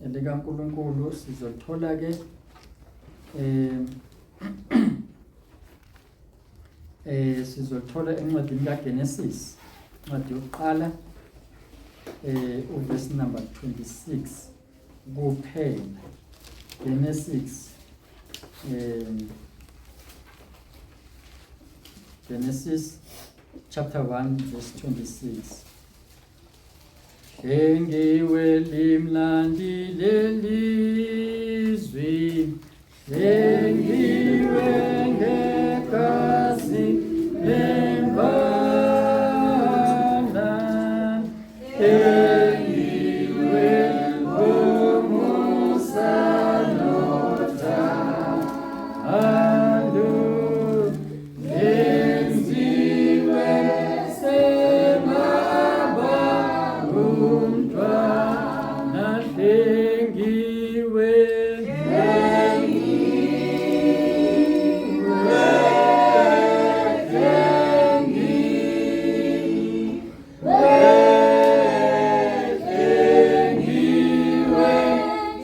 ElikaNkulunkulu sizolithola ke eh eh sizolithola encwadini kaGenesis, incwadi yokuqala uverse number 26 kuphela. Genesis Genesis chapter 1 verse 26. Hlengiwe limnandi lelizwi, hlengiwe ngegazi lemvana, hlengiwe ngomusa nothando. Lenziwe semaba umntwana hlengiwe. Hlengiwe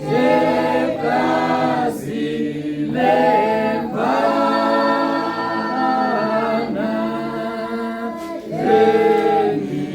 ngegazi lemvana. Umntwana hlengiwe.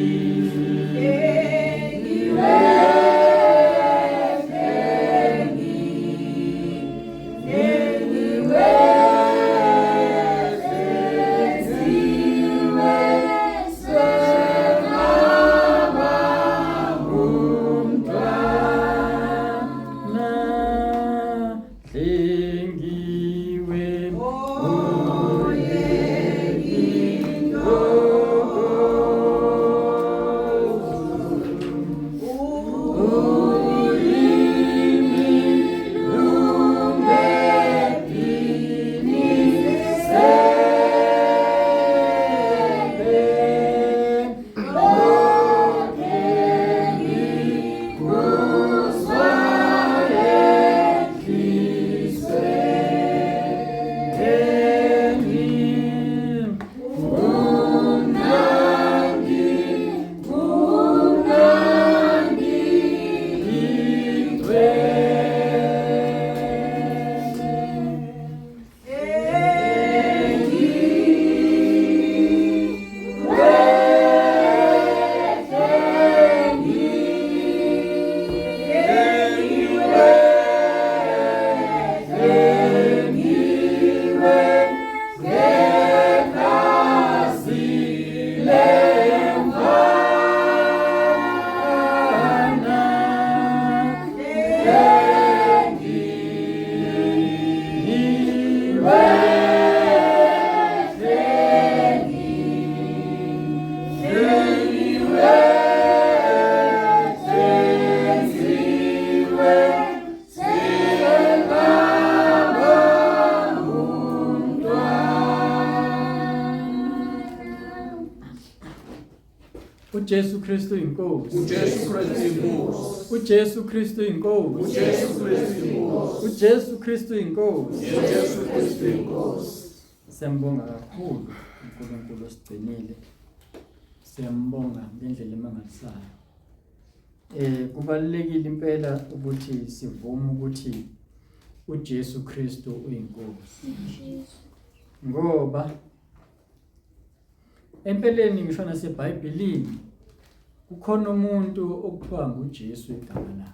uJesu Kristu inkosi. uJesu Kristu inkosi. uJesu Kristu inkosi. uJesu Kristu inkosi. uJesu Kristu inkosi. uJesu Kristu inkosi. Siyambonga kakhulu uNkulunkulu osigcinile. Siyambonga ngendlela emangalisayo. Kubalulekile impela ukuthi sivume ukuthi uJesu Kristu uyinkosi. Ngoba empeleni ngisho naseBhayibhelini kukhona umuntu okuthiwa nguJesu igama lakhe.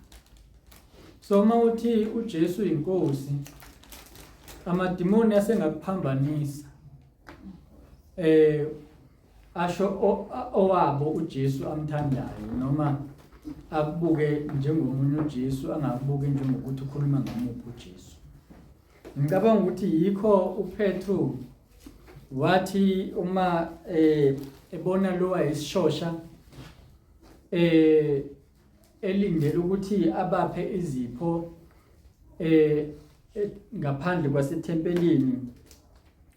So uma uthi uJesu uyinkosi, amadimoni asengakuphambanisa. Asho owabo uJesu amthandayo, noma akubuke njengomunye uJesu, angakubuki njengokuthi ukhuluma ngamuphi uJesu. Ngicabanga ukuthi yikho uPetru wathi uma ebona lo wayesishosha elindele ukuthi abaphe izipho ngaphandle kwasethempelini,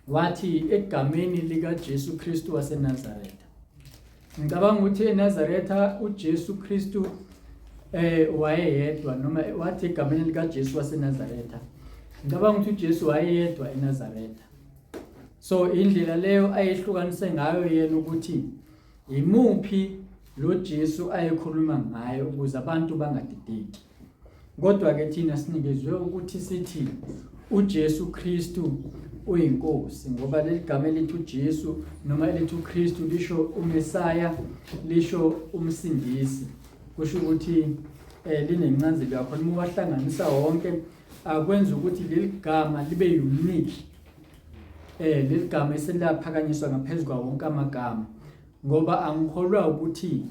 wathi egameni lika Jesu Kristu waseNazaretha. Ngicabanga ukuthi eNazaretha uJesu Kristu wayeyedwa, noma wathi egameni lika Jesu waseNazaretha. Ngicabanga ukuthi uJesu wayeyedwa eNazaretha. So indlela leyo ayehlukanise ngayo yena ukuthi imuphi lo Jesu ayekhuluma ngayo ukuze abantu bangadideki. Kodwa ke thina sinikezwe ukuthi sithi uJesu Kristu uyinkosi ngoba leli gama elithi uJesu noma elithi uKristu lisho uMesaya, lisho umsindisi. Kusho ukuthi eh linencazelo yakho uma wahlanganisa wonke akwenza ukuthi leli gama libe unique. Eh leli gama eselaphakanyiswa ngaphezulu kwawo wonke amagama ngoba angikholwa ukuthi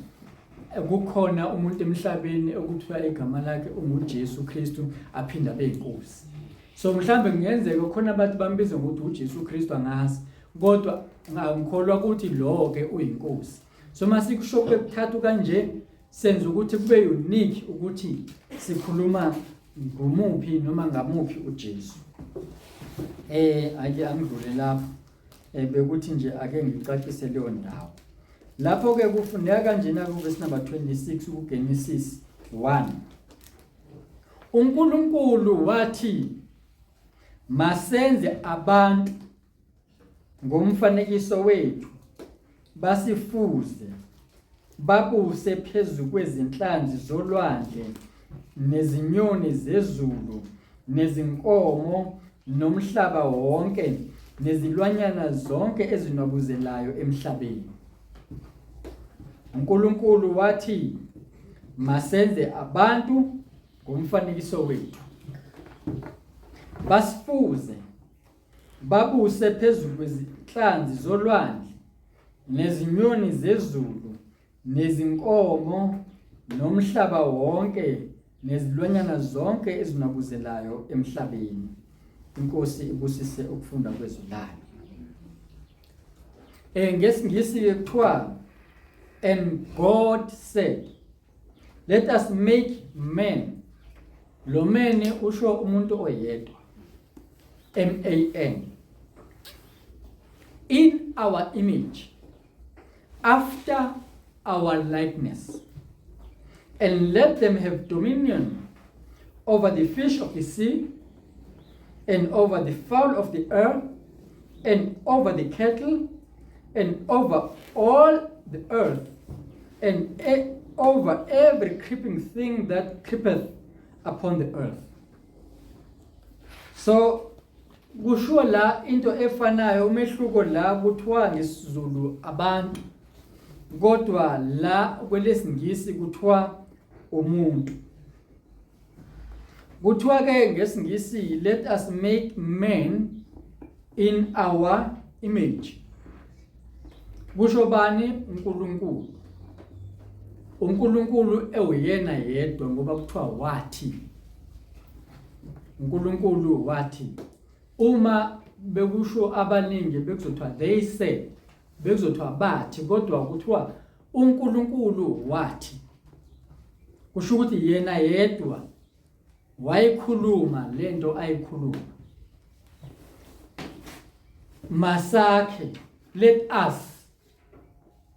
kukhona umuntu emhlabeni okuthiwa igama lakhe unguJesu Kristu aphinde abe inkosi. So mhlambe kungenzeka khona abantu bambiza ngokuthi uJesu Kristu angazi kodwa angikholwa ukuthi lo ke uyinkosi. So masikusho kube kuthathu kanje senza ukuthi kube unique ukuthi sikhuluma ngomuphi noma ngamuphi uJesu. Eh ake angidlule lapho. Eh bekuthi nje ake ngicacise leyo ndawo. Lapho ke kufundeka kanjena ku verse number 26 kuGenesis 1. uNkulunkulu wathi masenze abantu ngomfanekiso wethu basifuze babuse phezu kwezinhlanzi zolwandle nezinyoni zezulu nezinkomo nomhlaba wonke nezilwanyana zonke ezinwabuzelayo emhlabeni. uNkulunkulu wathi masenze abantu ngomfanekiso wethu basifuze babuse phezu kwezinhlanzi zolwandle nezinyoni zezulu nezinkomo nomhlaba wonke nezilwanyana zonke ezinwabuzelayo emhlabeni. Inkosi ibusise ukufunda kwezwi layo. Eh ngesiNgisi ke kuthiwa and God said let us make man. Lo man usho umuntu oyedwa. M A N. In our image after our likeness and let them have dominion over the fish of the sea and over the fowl of the earth and over the cattle and over all the earth and over every creeping thing that creepeth upon the earth. So kushiwo la into efanayo umehluko la kuthiwa ngesiZulu abantu kodwa la kwelesingisi kuthiwa umuntu. Kuthiwa ke ngesiNgisi let us make man in our image. Kusho bani? uNkulunkulu. uNkulunkulu ewuyena yedwa ngoba kuthiwa wathi. uNkulunkulu wathi uma bekusho abaningi bekuzothiwa they said bekuzothiwa bathi kodwa kuthiwa uNkulunkulu wathi kusho ukuthi yena yedwa wayikhuluma lento ayikhuluma masakhe let us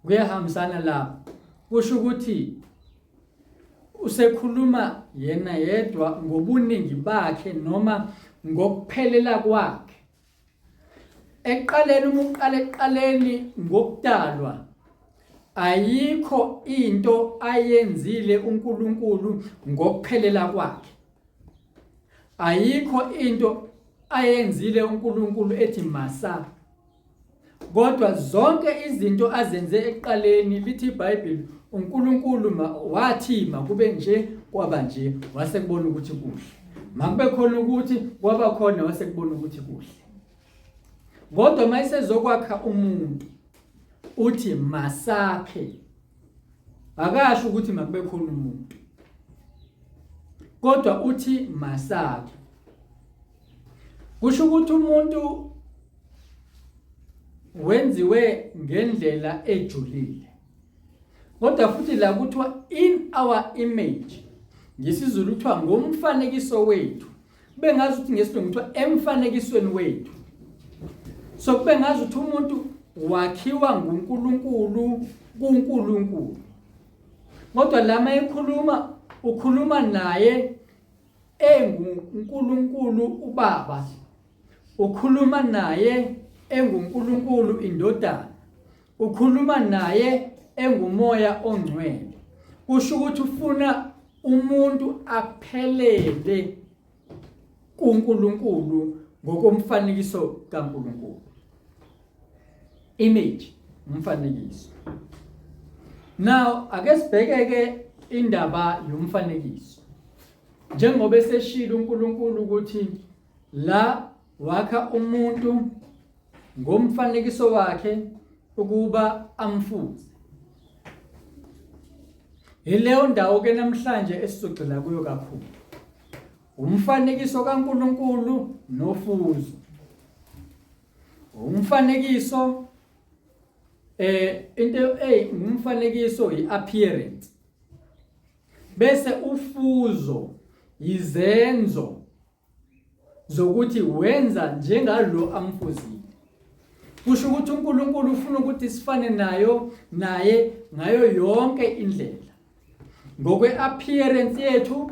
kuyahambisana lapho kusho ukuthi usekhuluma yena yedwa ngobuningi bakhe noma ngokuphelela kwakhe Ekuqaleni uma uqala ekuqaleni ngokudalwa ayikho into ayenzile uNkulunkulu ngokuphelela kwakhe. Ayikho into ayenzile uNkulunkulu ethi masa. Kodwa zonke izinto azenze ekuqaleni lithi iBhayibheli uNkulunkulu wathi makube nje kwaba nje wase kubona ukuthi kuhle. Makube khona ukuthi kwaba khona wase kubona ukuthi kuhle. Kodwa mayisezokwakha umuntu uthi masakhe akasho ukuthi makube khona umuntu kodwa uthi masakhe kusho ukuthi umuntu wenziwe ngendlela ejulile kodwa futhi la kuthiwa in our image ngesiZulu kuthiwa ngomfanekiso wethu kube ngazi ukuthi ngesilungu kuthiwa emfanekisweni wethu so kube ngazi ukuthi umuntu wakhiwa nguNkulunkulu kuNkulunkulu kodwa lama ekhuluma ukhuluma naye enguNkulunkulu uBaba ukhuluma naye enguNkulunkulu indodana ukhuluma naye engumoya ongcwele kusho ukuthi ufuna umuntu aphelele kuNkulunkulu ngokomfanekiso kaNkulunkulu. Image, umfanekiso. Now ake sibheke-ke indaba yomfanekiso. Njengoba eseshilo uNkulunkulu ukuthi la wakha umuntu ngomfanekiso wakhe ukuba amfuze. Yileyo ndawo ke namhlanje esizogxila kuyo kakhulu. Umfanekiso kaNkulunkulu nofuzo. Umfanekiso into ey ngumfanekiso iappearance. Bese ufuzo izenzo zokuthi wenza njengalo amfuzile. Kusho ukuthi uNkulunkulu ufuna ukuthi sifane nayo naye ngayo yonke indlela. Ngokwe-appearance yethu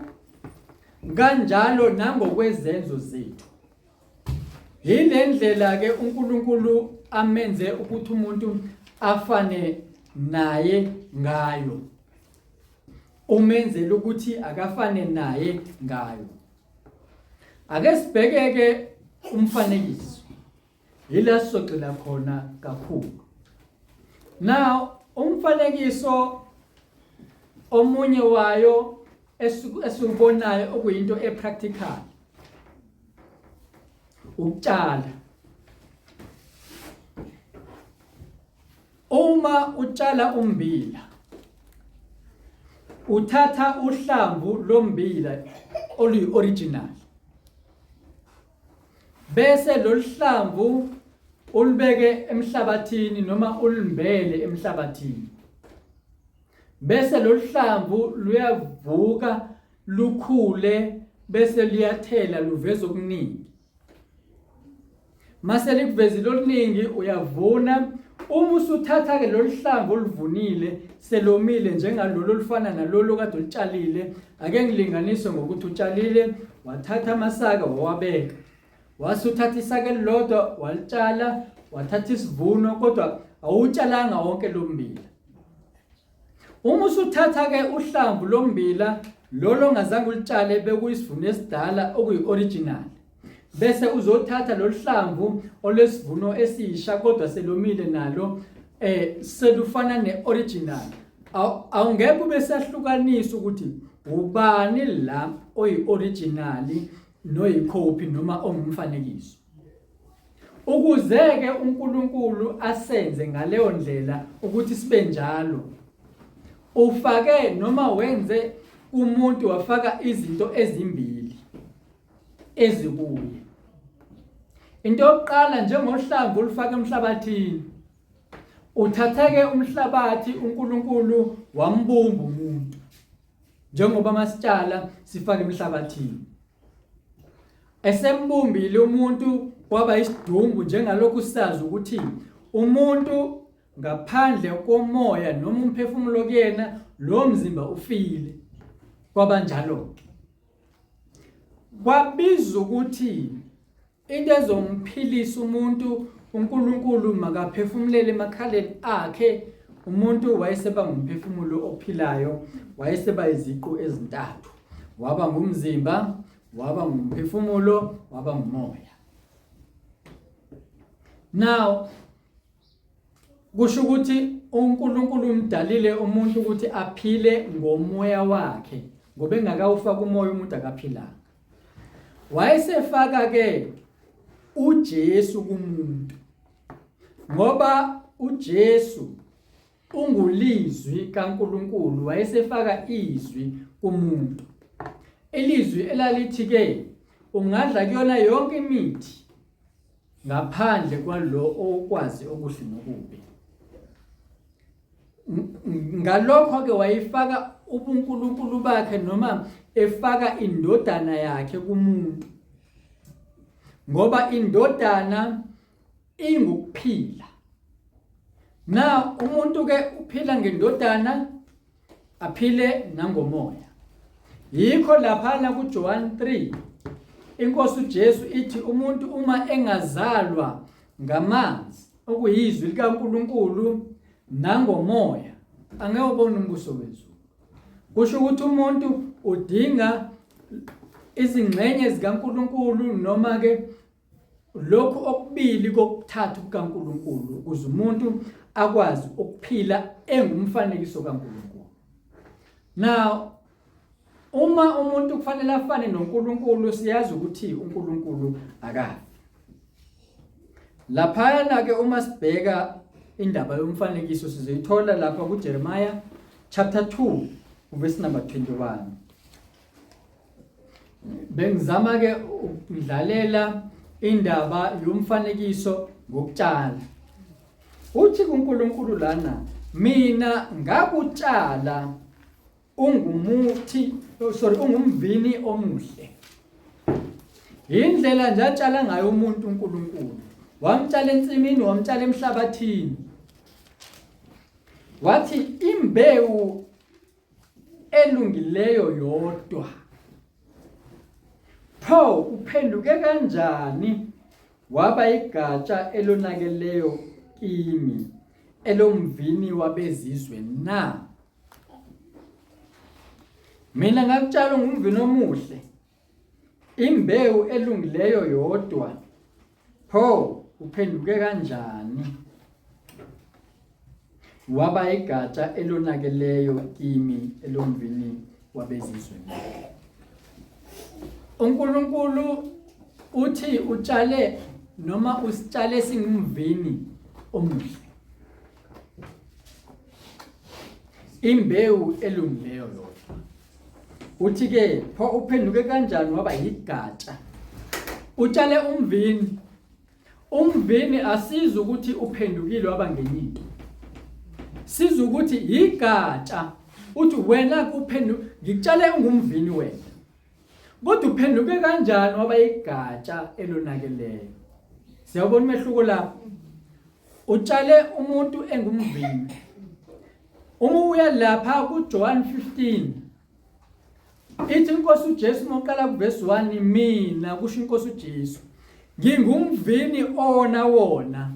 kanjalo nangokwezenzo zethu. Yile ndlela ke uNkulunkulu amenze ukuthi umuntu afane naye ngayo. Umenzela ukuthi akafane naye ngayo. Ake sibheke-ke umfanekiso. Yila sizogxila khona kakhulu. Now umfanekiso omunye wayo esiwubonayo okuyinto epractical ukutshala. Uma utshala ummbila uthatha uhlamvu lombila oluyi-original bese loluhlamvu ulubeke emhlabathini noma ulumbele emhlabathini bese loluhlamvu luyavuka lukhule bese luyathela luveza okuningi. Mase likuvezile oluningi uyavuna. Uma usuthatha-ke lolu hlamvu oluvunile selomile njengalolu olufana nalolu kade olutshalile, ake ngilinganise ngokuthi utshalile wathatha amasaka wawabeka, wase uthatha isaka elilodwa walitshala, wathatha isivuno, kodwa awutshalanga wonke lo mbila. Uma usuthatha-ke uhlamvu lommbila lolo ongazange ulutshale bekuyisivuno esidala okuyi-original, bese uzothatha lolu hlamvu olwesivuno esisha kodwa selomile nalo selufana ne-original, awungeke ube sahlukanisa ukuthi ubani la oyi-original noyikhophi noma ongumfanekiso. Ukuze-ke uNkulunkulu asenze ngaleyo ndlela ukuthi sibe njalo, ufake noma wenze umuntu wafaka izinto ezimbili ezikuye. Into yokuqala njengohlamvu olufaka emhlabathini, uthatheke umhlabathi uNkulunkulu wambumba umuntu. Njengoba masitshala sifaka emhlabathini. Esembumbile umuntu waba isidumbu njengalokhu sazi ukuthi umuntu ngaphandle komoya noma umphefumulo kuyena lo mzimba ufile. Kwaba njalo-ke. Kwabiza ukuthi Into ezomphilisa umuntu uNkulunkulu makaphefumulele emakhaleni akhe umuntu wayeseba ngumphefumulo ophilayo wayeseba iziqu ezintathu waba ngumzimba waba ngumphefumulo waba ngumoya. Now kusho ukuthi uNkulunkulu umdalile umuntu ukuthi aphile ngomoya wakhe ngoba engakawufaka umoya umuntu akaphilanga. Wayesefaka ke uJesu kumuntu ngoba uJesu ungulizwi kaNkulunkulu wayesefaka izwi kumuntu. Ilizwi elalithi ke ungadla kuyona yonke imithi ngaphandle kwalo okwazi okuhle nokubi. Ngalokho-ke wayefaka ubuNkulunkulu bakhe noma efaka indodana yakhe kumuntu. Ngoba indodana ingukuphila. Na umuntu ke uphila ngendodana aphile nangomoya. Yikho laphana kuJohn 3 inkosi uJesu ithi umuntu uma engazalwa ngamanzi okuyizwi likaNkulunkulu nangomoya angeke ubone umbuso wezulu. Kusho ukuthi umuntu udinga izingxenye zikaNkulunkulu noma ke lokhu okubili kokuthathu kukaNkulunkulu ukuze umuntu akwazi ukuphila engumfanekiso kaNkulunkulu. Now uma umuntu kufanele afane noNkulunkulu siyazi ukuthi uNkulunkulu akafi. Laphayana ke uma sibheka indaba yomfanekiso sizoyithola lapha kuJeremiah chapter 2 verse number 21. Bengizama ke ukudlalela indaba yomfanekiso ngokutshala. Uthi kuNkulunkulu lana mina ngakutshala ungumuthi oh, sorry ungumvini omuhle. Indlela nje atshala ngayo umuntu uNkulunkulu. Wamtshala ensimini, wamtshala emhlabathini. Wathi imbewu elungileyo yodwa. Pho uphenduke kanjani waba igatsha elonakeleyo kimi elomvini wabezizwe na? Mina ngakutshala ngumvini omuhle, imbewu elungileyo yodwa. Pho uphenduke kanjani waba igatsha elonakeleyo kimi elomvini wabezizwe? uNkulunkulu uthi utshale noma usitshale singumvini omuhle, imbewu elungileyo yodwa. Uthi ke pho uphenduke kanjani waba yigatsha? Utshale umvini. Umvini asizi ukuthi uphendukile waba ngenye into. Siza ukuthi yigatsha. Uthi wena kuphendu ngikutshale ungumvini wena. Kodwa uphenduke kanjani waba yigatsha elonakeleyo? Siyawubona umehluko lapho. Utshale umuntu engumvini. Uma uya lapha kuJohn 15 ithi inkosi uJesu uma uqala kuvesi 1 mina kusho inkosi uJesu ngingumvini owona wona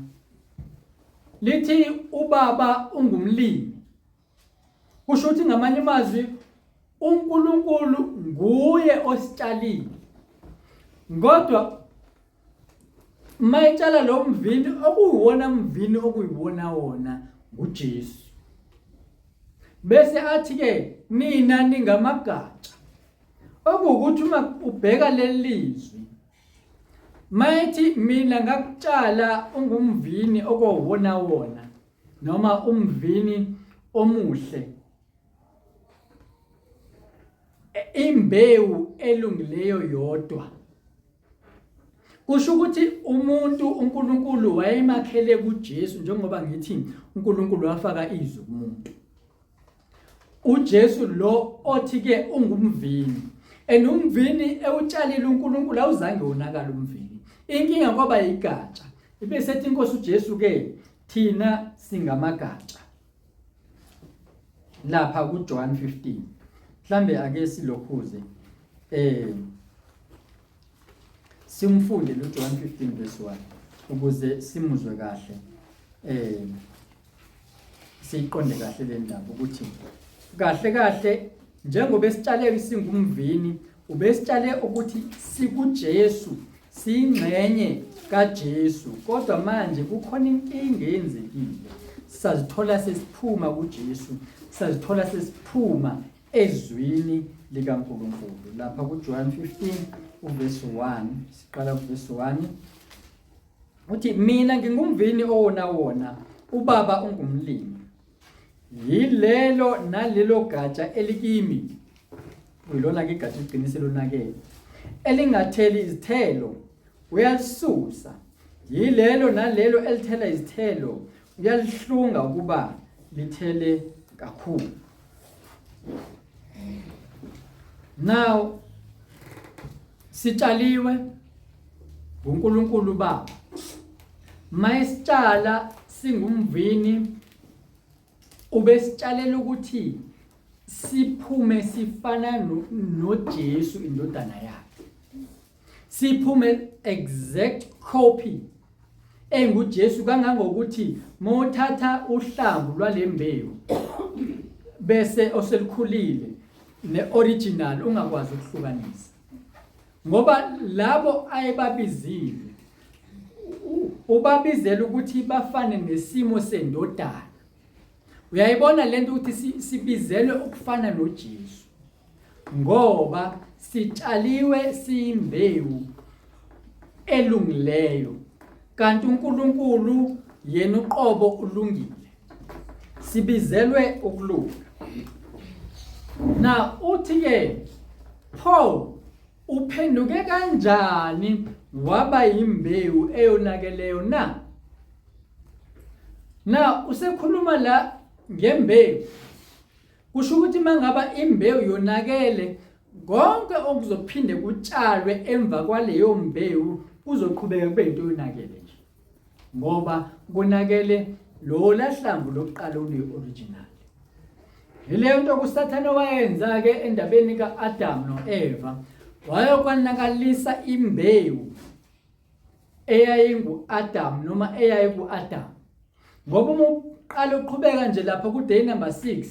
lithi ubaba ungumlimi kusho ukuthi ngamanye amazwi uNkulunkulu nguye ositshalile kodwa mayitshala lo mvini okuyiwona mvini okuyiwona wona nguJesu bese athi ke nina ningamagatsha okuwukuthi uma ubheka leli lizwi mayethi mina ngakutshala ungumvini okuwona wona noma umvini omuhle imbewu elungileyo yodwa Kusho ukuthi umuntu uNkulunkulu wayemakhele kuJesu njengoba ngithi uNkulunkulu wafaka izwi kumuntu. uJesu lo othi ke ungumvini and umvini ewutshalile uNkulunkulu awuzange wonakala umvini. Inkinga kwaba yigatsha. Ibe sethi inkosi uJesu ke thina singamagatsha. Lapha kuJohn 15. Mhlambe ake silokhuze eh simfunde lo John 15 verse 1 ukuze simuzwe kahle eh siyiqonde kahle le ndaba ukuthi kahle kahle njengoba esitshale singumvini ubesitshale ukuthi sikuJesu siyingxenye kaJesu kodwa manje kukhona inkinga eyenzekile sazithola sesiphuma kuJesu sazithola sesiphuma ezwini likaNkulunkulu lapha kuJohn 15 uverse 1 siqala kuverse 1 uthi mina ngingumvini owona wona ubaba ungumlimi yilelo nalelo gatsha elikimi uyilona ke igatsha ligcine selonakele elingatheli izithelo uyalisusa yilelo nalelo elithela izithelo uyalihlunga ukuba lithele kakhulu now sitshaliwe nguNkulunkulu Baba mayisitshala singumvini ubesitshalela ukuthi siphume sifana noJesu indodana yakhe siphume exact copy enguJesu kangangokuthi mawuthatha uhlamvu lwalembewu bese oselikhulile ne-original ungakwazi ukuhlukanisa ngoba labo ayebabizile ubabizela ukuthi bafane nesimo sendodana. Uyayibona lento ukuthi sibizelwe ukufana noJesu ngoba sitshaliwe siyimbewu elungileyo kanti uNkulunkulu yena uqobo ulungile. Sibizelwe ukulunga. Na uthi ke pho uphenduke kanjani waba yimbewu eyonakeleyo na? Na usekhuluma la ngembewu. Kusho ukuthi mangaba imbewu yonakele konke okuzophinde kutshalwe emva kwaleyo mbewu kuzoqhubeka kube into yonakele nje. Ngoba konakele lo lahlamvu lokuqala oluyi-original. Yileyo nto kuSathane wayenza-ke endabeni ka-Adamu no-Eva, wayokwanakalisa imbewu eyayingu-Adamu noma eyayiku-Adamu. Ngoba uma uqala uqhubeka nje lapha ku-day number 6,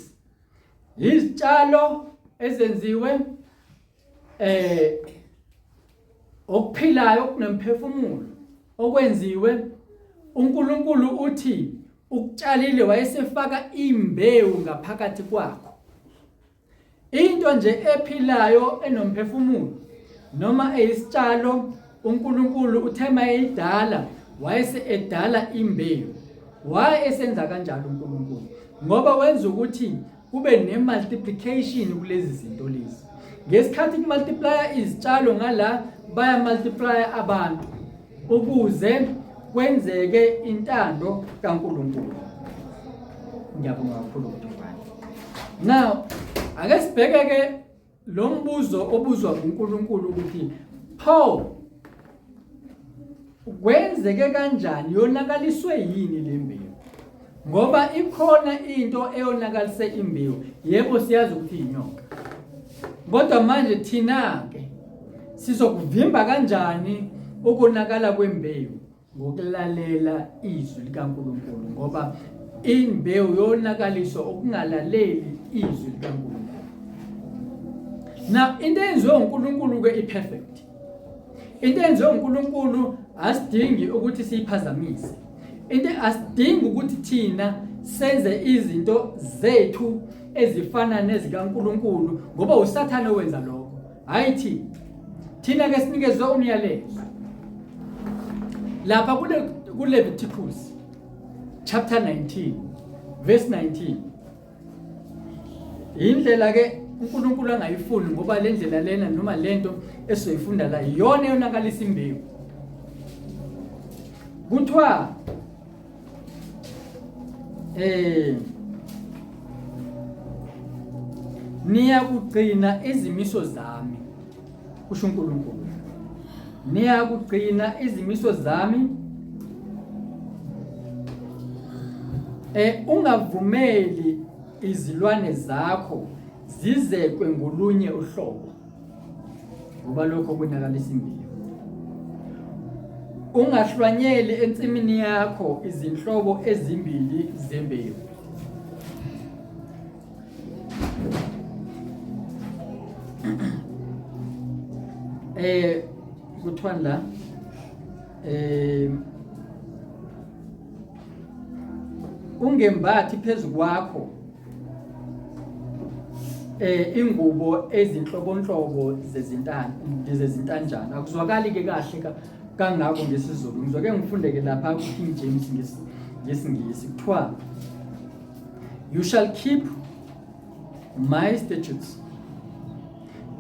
izitshalo ezenziwe eh okuphilayo okunemphefumulo okwenziwe uNkulunkulu uthi ukutshalile wayesefaka imbewu ngaphakathi kwakho. Into nje ephilayo enomphefumulo noma eyisitshalo uNkulunkulu uthe mayeyidala wayese edala imbewu. Why esenza kanjalo uNkulunkulu? Ngoba wenza ukuthi kube ne-multiplication kulezi zinto lezi. Ngesikhathi kumultiplya izitshalo ngala baya multiplya abantu ukuze kwenzeke intando kaNkulunkulu. Ngiyabonga kakhulu Mntwana. Now ake sibheke ke lo mbuzo obuzwa nguNkulunkulu ukuthi pho kwenzeke kanjani yonakaliswe yini le mbewu ngoba ikhona into eyonakalise imbewu yebo siyazi ukuthi inyoka kodwa manje thina ke sizokuvimba kanjani ukonakala kwembewu ngokulalela izwi likaNkulunkulu ngoba imbewu yonakaliswa ukungalaleli izwi likaNkulunkulu. Na into eyenziwe uNkulunkulu ke iperfect. Into eyenziwe uNkulunkulu asidingi ukuthi siyiphazamise. Into asidingi ukuthi thina senze izinto zethu ezifana nezikaNkulunkulu ngoba uSathane owenza lokho. Hayi thina. Thina ke sinikezwe umyalezo. Lapha kule kuLeviticus chapter 19 verse 19. Indlela ke uNkulunkulu angayifuni ngoba le ndlela lena noma lento esizoyifunda la iyona eyonakalisa imbewu. Kuthiwa eh niyakugcina izimiso zami kusho uNkulunkulu niyakugcina izimiso zami eh ungavumeli izilwane zakho zizekwe ngolunye uhlobo ngoba lokho konakalisa imbewu. Ungahlwanyeli ensimini yakho izinhlobo ezimbili zembewu. Eh kuthiwani la? Eh ungembathi phezu kwakho eh ingubo ezinhlobonhlobo zezintana zezintanjana akuzwakali ke kahle kangako ngesiZulu ngizoke ngifunde ke lapha ku King James ngesingisi kuthiwa you shall keep my statutes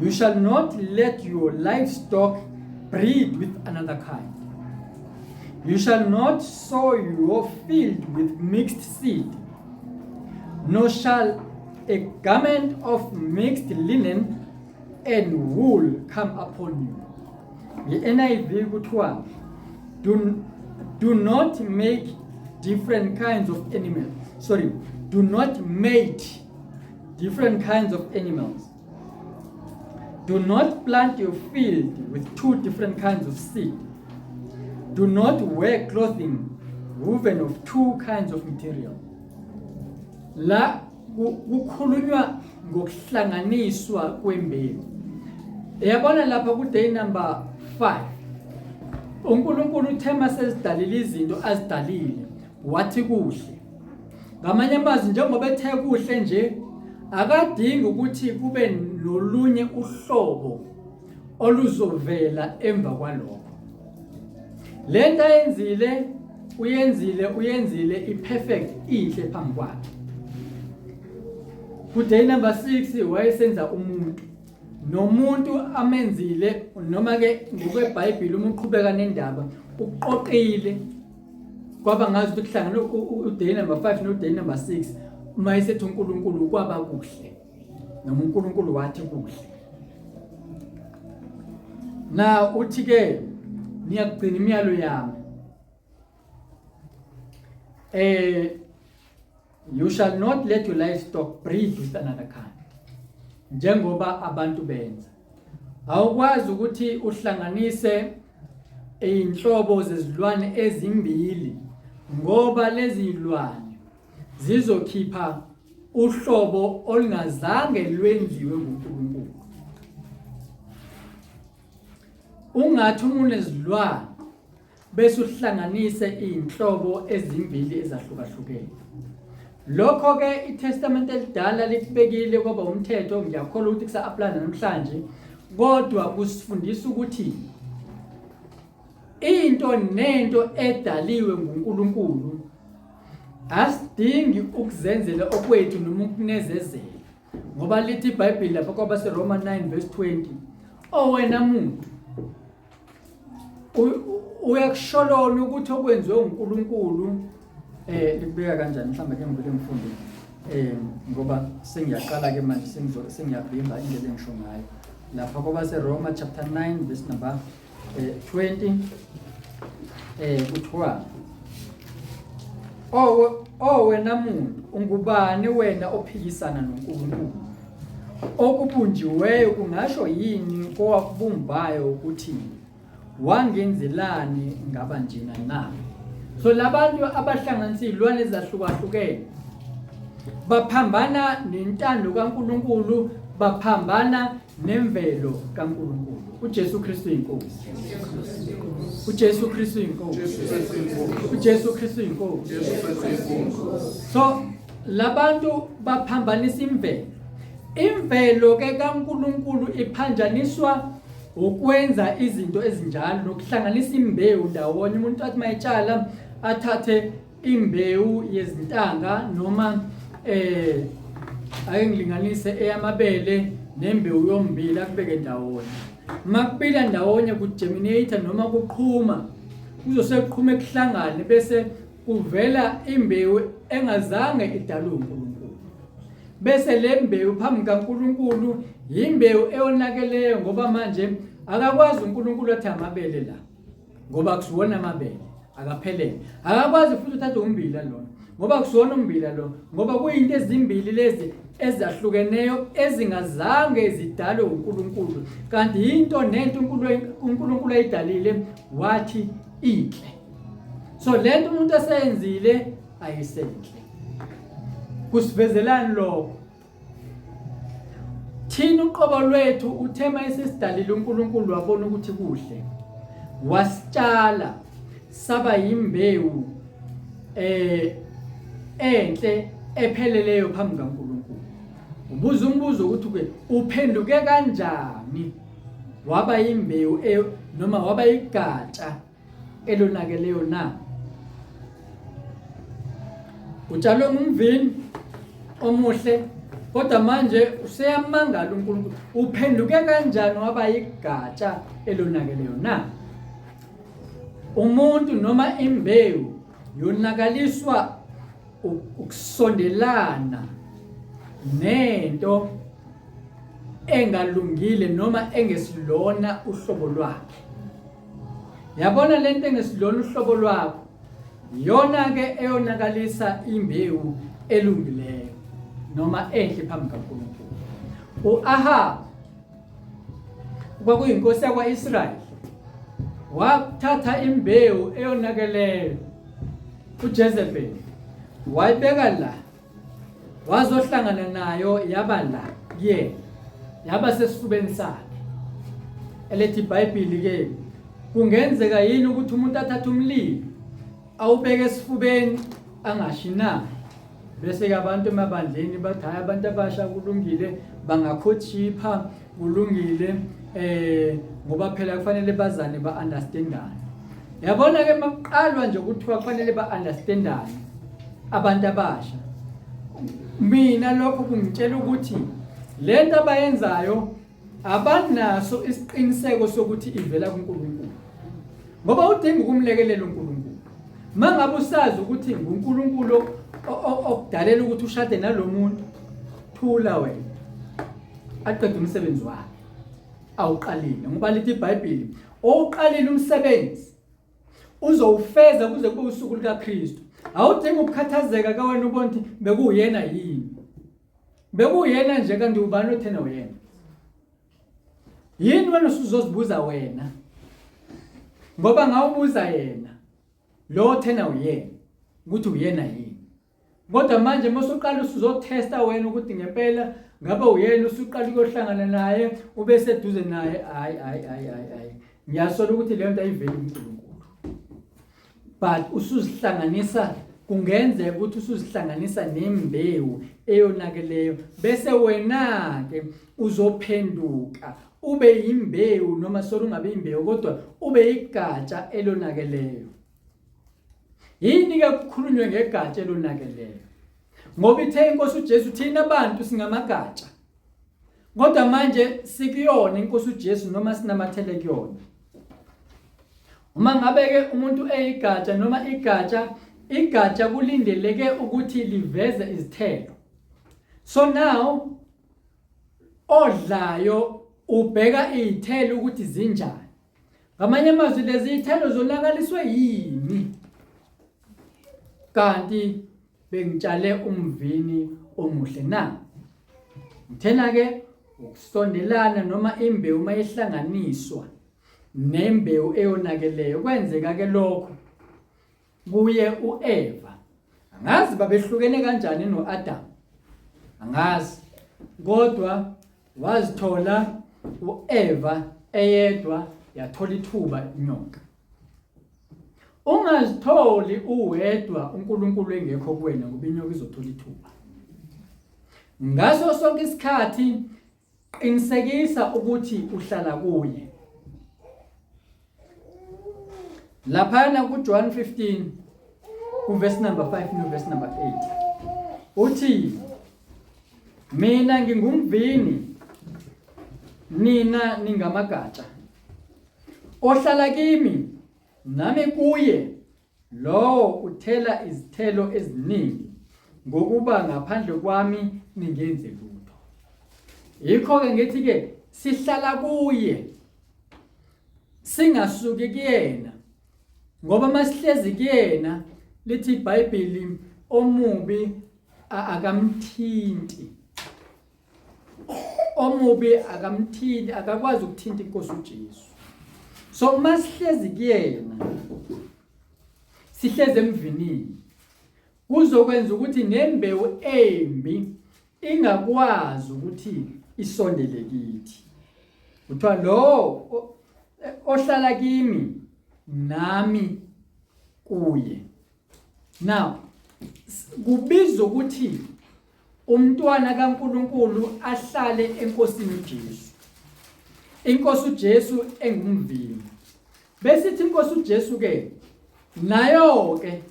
you shall not let your livestock breed with another kind you shall not sow your field with mixed seed nor shall a garment of mixed linen and wool come upon you. Nge-NIV kuthiwa do not make different kinds of animals. Sorry, do not mate different kinds of animals. Do not plant your field with two different kinds of seed. Do not wear clothing woven of two kinds of material. La Kukhulunywa ngokuhlanganiswa kwembewu. Yabona lapha ku day number 5 uNkulunkulu uthe masezidalile izinto azidalile wathi kuhle. Ngamanye amazwi njengoba ethe kuhle nje akadingi ukuthi kube nolunye uhlobo oluzovela emva kwalokho. Lento ayenzile uyenzile uyenzile iperfect inhle phambi kwakhe. Ku day number 6 wayesenza umuntu nomuntu amenzile noma ke ngokweBhayibheli uma uqhubeka nendaba uqoqile kwaba ngazi ukuthi kuhlangene uday number 5 noday number 6 uma esethi uNkulunkulu kwaba kuhle noma uNkulunkulu wathi kuhle na uthi ke niyakugcina imiyalo yami eh you shall not let your livestock breed with another kind njengoba abantu benza awukwazi ukuthi uhlanganise inhlobo zezilwane ezimbili ngoba lezi zilwane zizokhipha uhlobo olungazange lwenziwe nguNkulunkulu. Ungathi uma unezilwane bese uhlanganise izinhlobo ezimbili ezahlukahlukene. Lokho ke iTestament elidala likubekile kwaba umthetho, ngiyakholwa ukuthi kusa-apply namhlanje, kodwa kusifundisa ukuthi into nento edaliwe nguNkulunkulu asidingi ukuzenzela okwethu noma ukunezezela ngoba lithi iBhayibheli lapha kwabaseRoma 9 verse 20 owena muntu uyakusholona ukuthi okwenziwe uNkulunkulu eh likubeka kanjani mhlawumbe ke ngivele ngifunde eh ngoba sengiyaqala ke manje sengizo sengiyavimba indlela engisho ngayo lapha kwabaseRoma chapter 9 verse number 20 eh kuthiwa Oh oh wena muntu ungubani wena ophikisana noNkulunkulu okubunjiweyo kungasho yini kowakubumbayo ukuthi wangenzelani ngaba njena na so labantu abahlanganisa izilwane ezahlukahlukene baphambana nentando kaNkulunkulu baphambana nemvelo kaNkulunkulu. UJesu Kristu inkosi. UJesu Kristu inkosi. UJesu Kristu inkosi. So labantu baphambanisa imvelo. Imvelo ke kaNkulunkulu iphanjaniswa ukwenza izinto ezinjalo nokuhlanganisa imbewu ndawonye umuntu athi mayetshala athathe imbewu yezintanga noma eh ake ngilinganise eyamabele nembewu yombila kubeke ndawonye makubila ndawonye kugerminate noma kuqhuma kuzosekuqhuma kuhlangane bese kuvela imbewu engazange idalwe uNkulunkulu bese le mbewu phambi kaNkulunkulu yimbewu eyonakeleyo ngoba manje akakwazi uNkulunkulu athi amabele la ngoba kusiwona amabele akaphelele akakwazi futhi uthathe umbila lona ngoba kusiwona umbila lo ngoba kuyinto ezimbili lezi ezahlukeneyo ezingazange zidalwe uNkulunkulu kanti into nento uNkulunkulu ayidalile wathi inhle so lento umuntu aseyenzile ayisenhle kusivezelani lokho Thina uqobo lwethu uthe mayesesidalile uNkulunkulu wabona ukuthi kuhle wasitshala saba yimbewu eh enhle epheleleyo phambi kaNkulunkulu. Ubuza umbuzo ukuthi ke uphenduke kanjani waba yimbewu e, noma waba igatsha elonakeleyo na? Utshalwe ngumvini omuhle kodwa manje useyamangala uNkulunkulu uphenduke kanjani waba yigatsha elonakeleyo na? Umuntu noma imbewu yonakaliswa ukusondelana nento engalungile noma engesilona uhlobo lwakhe. Yabona lento engesilona uhlobo lwakho iyona ke eyonakalisa imbewu elungileyo noma enhle phambi kaNkulunkulu. U-Ahab kwakuyinkosi yakwa-Israyeli wathatha imbewu eyonakeleyo uJezebeli wayibeka la. Wazohlangana nayo yaba la kuyena. Yaba sesifubeni sakhe. Elethi iBhayibheli ke kungenzeka yini ukuthi umuntu athathe umlilo awubeke esifubeni angashi na? Bese-ke abantu emabandleni bathi hhayi abantu abasha kulungile bangakhothipha kulungile eh ngoba phela kufanele bazane ba-understandane. Yabona-ke makuqalwa nje kuthiwa kufanele ba-understandane abantu abasha. Mina lokho kungitshela ukuthi le nto abayenzayo abanaso isiqiniseko sokuthi ivela kuNkulunkulu. Ngoba udinga ukumlekelela uNkulunkulu. Mangabe usazi ukuthi nguNkulunkulu okudalela ukuthi ushade nalomuntu, thula wena. Aqede umsebenzi wakhe awuqalile ngoba lithi iBhayibheli owuqalile umsebenzi uzowufeza kuze kube usuku lukaKristu. Awudingi ukukhathazeka ke wena ubona ukuthi bekuwuyena yini. Bekuwuyena nje kanti ubani othena uyena? Yini wena usuzozibuza wena? Ngoba ngawubuza yena lo othena uyena ukuthi uyena yini. Kodwa manje uma usuqala usuzothesta wena ukuthi ngempela ngabe uyena usuqala ukuyohlangana naye ube seduze naye hayi hayi hayi hayi hayi ngiyasola ukuthi leyo nto ayiveli kuNkulunkulu. But usuzihlanganisa kungenzeka ukuthi usuzihlanganisa nembewu eyonakeleyo bese wena-ke uzophenduka ube yimbewu noma solo ungabe imbewu kodwa ube igatsha elonakeleyo. Yini-ke kukhulunywe ngegatsha elonakeleyo? Ngoba ithe inkosi uJesu thina bantu singamagatsha. Kodwa manje sikuyona inkosi uJesu noma sinamathele kuyona. Uma ngabe ke umuntu eyigatsha noma igatsha, igatsha kulindeleke ukuthi liveze izithelo. So now odlayo ubheka izithelo ukuthi zinjani. Ngamanye amazwi lezi zithelo zonakaliswe yini? Kanti bengitshale umvini omuhle na? Ngithena ke ukusondelana noma imbewu mayihlanganiswa nembewu eyonakeleyo kwenzeka ke lokho kuye uEva. Angazi babehlukene kanjani noAdam. Angazi. Kodwa wazithola uEva eyedwa yathola ithuba inyoka. Ungazitholi uwedwa uNkulunkulu engekho kuwena ngoba inyoka izothola ithuba. Ngaso sonke isikhathi qinisekisa ukuthi uhlala kuye. Laphana kuJohn 15 kuverse number 5 no verse number 8 uthi mina ngingumvini nina ningamagatsha ohlala kimi nami kuye lowo uthela izithelo eziningi ngokuba ngaphandle kwami ningenzi lutho. Yikho-ke ngithi-ke sihlala kuye singasuki kuyena ngoba masihlezi kuyena lithi iBhayibheli omubi akamthinti omubi akamthinti akakwazi ukuthinta inkosi uJesu so uma sihlezi kuyena sihlezi emvinini kuzokwenza ukuthi nembewu embi ingakwazi ukuthi isondele kithi kuthiwa lo ohlala kimi nami kuye now kubizwa ukuthi Umntwana kaNkulunkulu ahlale eNkosini uJesu. Inkosi uJesu engumvini. Besithi inkosi uJesu ke nayo ke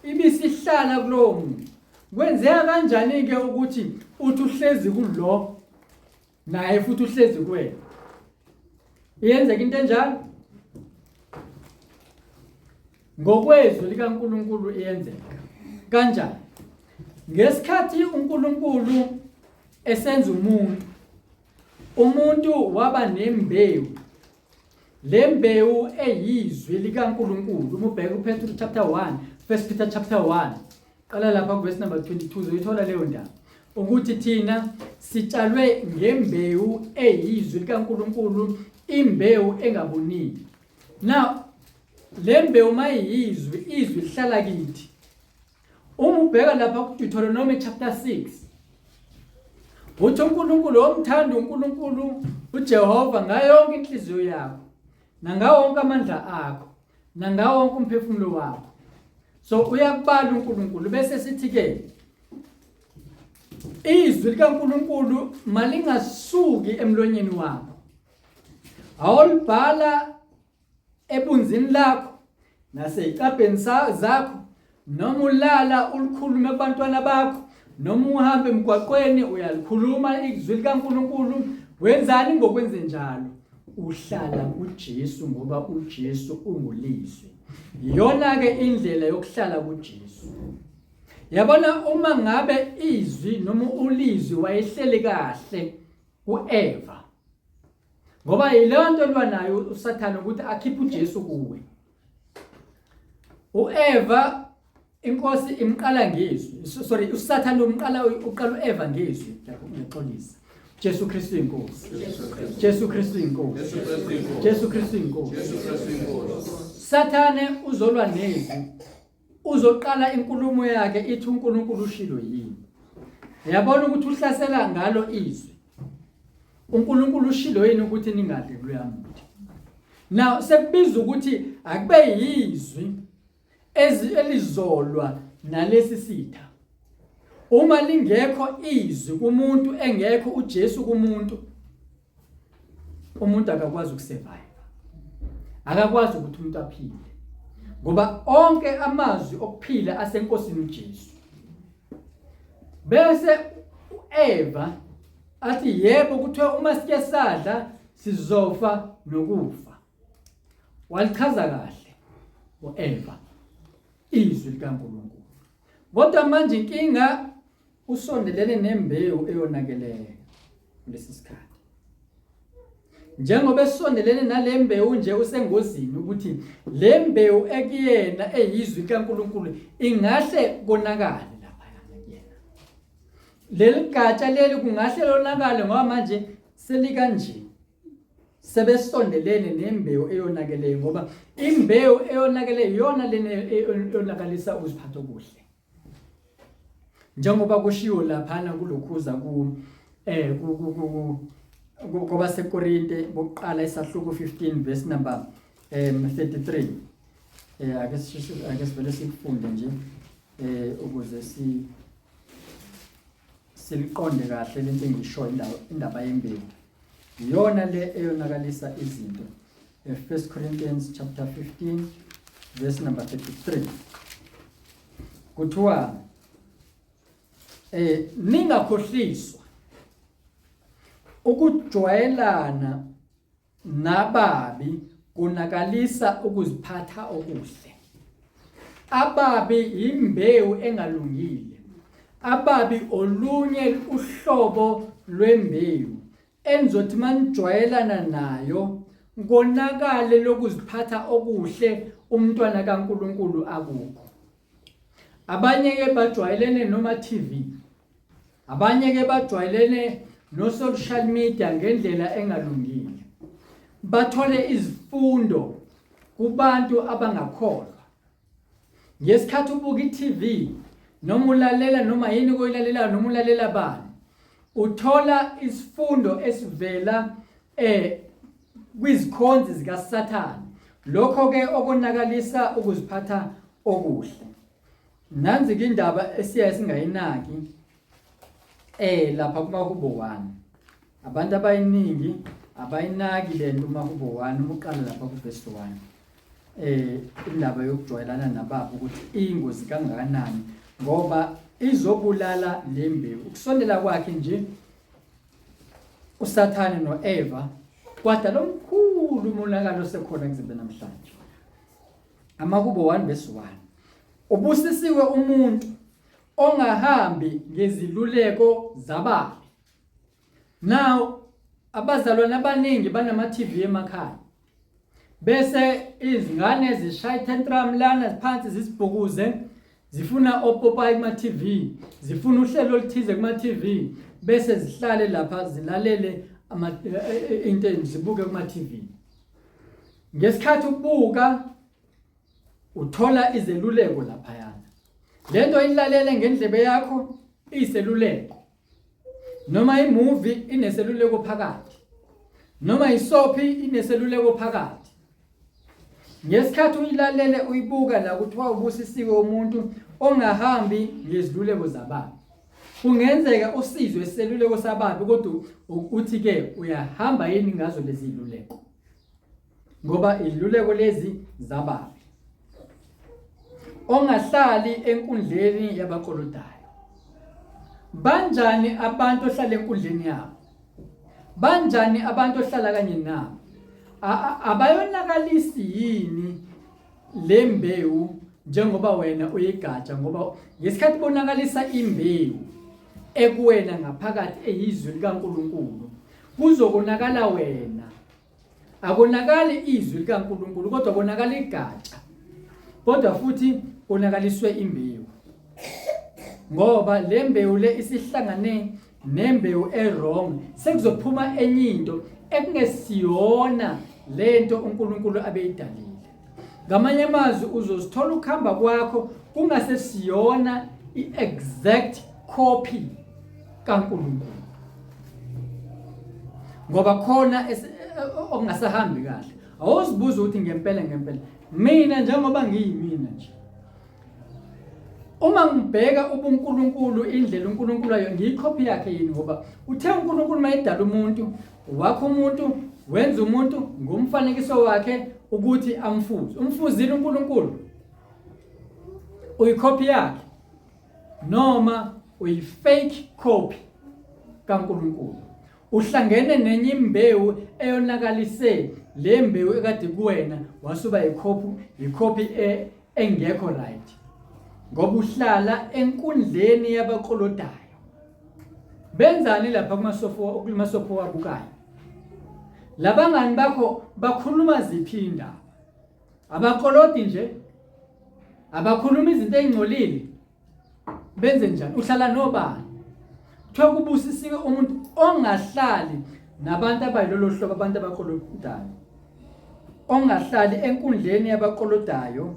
ibisihlala kulowo muntu. Kwenzeka kanjani ke ukuthi uthi uhlezi kulo naye futhi uhlezi kuwena? Iyenzeka into enjalo? Ngokwezwi likaNkulunkulu iyenzeka. Kanjani? Ngesikhathi uNkulunkulu esenza umuntu, umuntu waba nembewu. Le mbewu eyizwi likaNkulunkulu. Uma ubheka uPetru chapter 1, First Peter chapter 1, qala lapha kuverse number 22 uzoyithola leyo ndaba. Ukuthi thina sitshalwe ngembewu eyizwi likaNkulunkulu, imbewu engabonile. Now le mbewu mayiyizwi, izwi lihlala kithi. Uma ubheka lapha kuDeuteronomy chapter 6 uthi uNkulunkulu omthanda uNkulunkulu uJehova ngayo yonke inhliziyo yakho nangawo wonke amandla akho nangawo wonke umphefumulo wakho. So uyakubala uNkulunkulu bese sithi ke izwi likaNkulunkulu malingasuki emlonyeni wakho. Awulibhala ebunzini lakho naseyicabheni zakho noma ulala ulikhulume kubantwana bakho noma uhamba emgwaqweni uyalikhuluma izwi likaNkulunkulu wenzani ngokwenze njalo uhlala kuJesu ngoba uJesu ungulizwi iyona ke indlela yokuhlala kuJesu yabona uma ngabe izwi noma ulizwi wayehleli kahle kuEva ngoba yileyo nto elwa nayo uSathane ukuthi akhiphe uJesu kuwe uEva inkosi imqala ngezwi sorry uSathane umqala uqala uEva ngezwi ngiyaxolisa Jesu Kristu inkosi Jesu Kristu inkosi Jesu Kristu inkosi Sathane uzolwa nezwi uzoqala inkulumo yakhe ithi uNkulunkulu ushilo yini Uyabona ukuthi uhlasela ngalo izwi uNkulunkulu ushilo yini ukuthi ningadli kuloya muthi Now sekubiza ukuthi akube yizwi elizolwa nalesi sitha Uma lingekho izwi kumuntu engekho uJesu kumuntu umuntu akakwazi ukusurvive akakwazi ukuthi umuntu aphile ngoba onke amazwi okuphila asenkosini uJesu bese uEva athi yebo kuthiwa uma sike sadla sizofa nokufa walichaza kahle uEva izwi likaNkulunkulu kodwa manje inkinga usondelene nembewu eyonakeleyo kulesi sikhathi njengoba esondelene nale mbewu nje usengozini ukuthi le mbewu ekuyena eyizwi likaNkulunkulu ingahle konakale lapha kuyena leli gatsha leli kungahle lonakale ngoba manje selikanje sebesondelene nembewu eyonakeleyo ngoba imbewu eyonakeleyo iyona lena eyonakalisa ukuziphatha okuhle njengoba kushiwo laphana kulokhuza ku eh ku kwabaseKorinte bokuqala isahluko 15 verse number 33 eh ake ake sivele sikufunde nje eh ukuze si siliqonde kahle lento engisho indawo indaba yembewu iyona le eyonakalisa izinto 1 Corinthians chapter 15 verse number 33 kuthiwa eh ningakhohliswa ukujwayelana nababi konakalisa ukuziphatha okuhle ababi imbewu engalungile ababi olunye uhlobo lwembewu enizothi manijwayelana nayo konakale lokuziphatha okuhle umntwana kaNkuluNkulu akukho abanye ke bajwayelene noma TV abanye ke bajwayelene no social media ngendlela engalungile bathole izifundo kubantu abangakholwa Ngesikhathi ubuka i-TV noma ulalela noma yini koyilalelayo noma ulalela bani uthola isifundo esivela eh kwizikhonzi zikaSathane lokho ke okonakalisa ukuziphatha okuhle nanzi ke indaba esiyaye singayinaki eh lapha kumahubo 1 abantu abayiningi abayinaki lento umahubo 1 uma uqala lapha kuverse 1 eh indaba yokujwayelana nababa ukuthi iyingozi kangakanani ngoba izobulala le mbewu ukusondela kwakhe nje uSathane noEva kwadala omkhulu umonakalo osekhona kuze namhlanje amakubo 1 verse 1 ubusisiwe umuntu ongahambi ngeziluleko zababi Now abazalwane abaningi banama TV emakhaya. Bese izingane zishaya tantrum lana phansi zisibhukuze zifuna opopayi kuma TV, zifuna uhlelo oluthize kuma TV bese zihlale lapha zilalele ama eh, eh, into zibuke kuma TV. Ngesikhathi ubuka uthola izeluleko laphayana. Lento ilalele ngendlebe yakho iyiseluleko. Noma imovie ineseluleko phakathi. Noma isophi ineseluleko phakathi. Ngesikhathi uyilalele uyibuka la kuthiwa ubusisiwe umuntu ongahambi ngeziluleko zababi. Kungenzeka usizwe iseluleko sababi kodwa uthi ke uyahamba yini ngazo lezi ziluleko? Ngoba iziluleko lezi zababi. Ongahlali enkundleni yabakolodayo. Banjani abantu ohlala enkundleni yabo? Banjani abantu ohlala kanye nabo? Abayonakalisi yini le mbewu njengoba wena uyigatsha ngoba ngesikhathi bonakalisa imbewu ekuwena ngaphakathi eyizwi likaNkuluNkulu kuzokonakala wena Akonakali izwi likaNkulunkulu kodwa konakala igatsha. Kodwa futhi konakaliswe imbewu. Ngoba le mbewu le isihlangane nembewu e-wrong sekuzophuma enye into ekungesiyona lento uNkulunkulu abeyidalile. Ngamanye amazwi uzozithola ukuhamba kwakho kungasesiyona i-exact copy kaNkulunkulu. Ngoba khona okungasahambi kahle. Awuzibuza ukuthi ngempela ngempela mina njengoba ngiyimina nje uma ngibheka ubuNkulunkulu indlela uNkulunkulu ayo ngiyikhophi yakhe yini ngoba uthe uNkulunkulu mayedala umuntu wakho umuntu wenza umuntu ngomfanekiso wakhe ukuthi amfuze umfuzile uNkulunkulu uyikhophi yakhe noma uyi-fake copy kaNkulunkulu uhlangene nenye imbewu eyonakalise le mbewu ekade kuwena wasuba yikhophi yikhophi e, engekho right ngoba uhlala enkundleni yabakolodayo Benzani lapha kumasofo kumasofo wabukayo? Labangani bakho bakhuluma ziphi indaba? Abakolodi nje. Abakhuluma izinto ezingcolile. Benze njani? Uhlala nobani? Kuthiwa kubusisiwe umuntu ongahlali nabantu abayilolo hlobo abantu abakolodayo. Ongahlali enkundleni yabakolodayo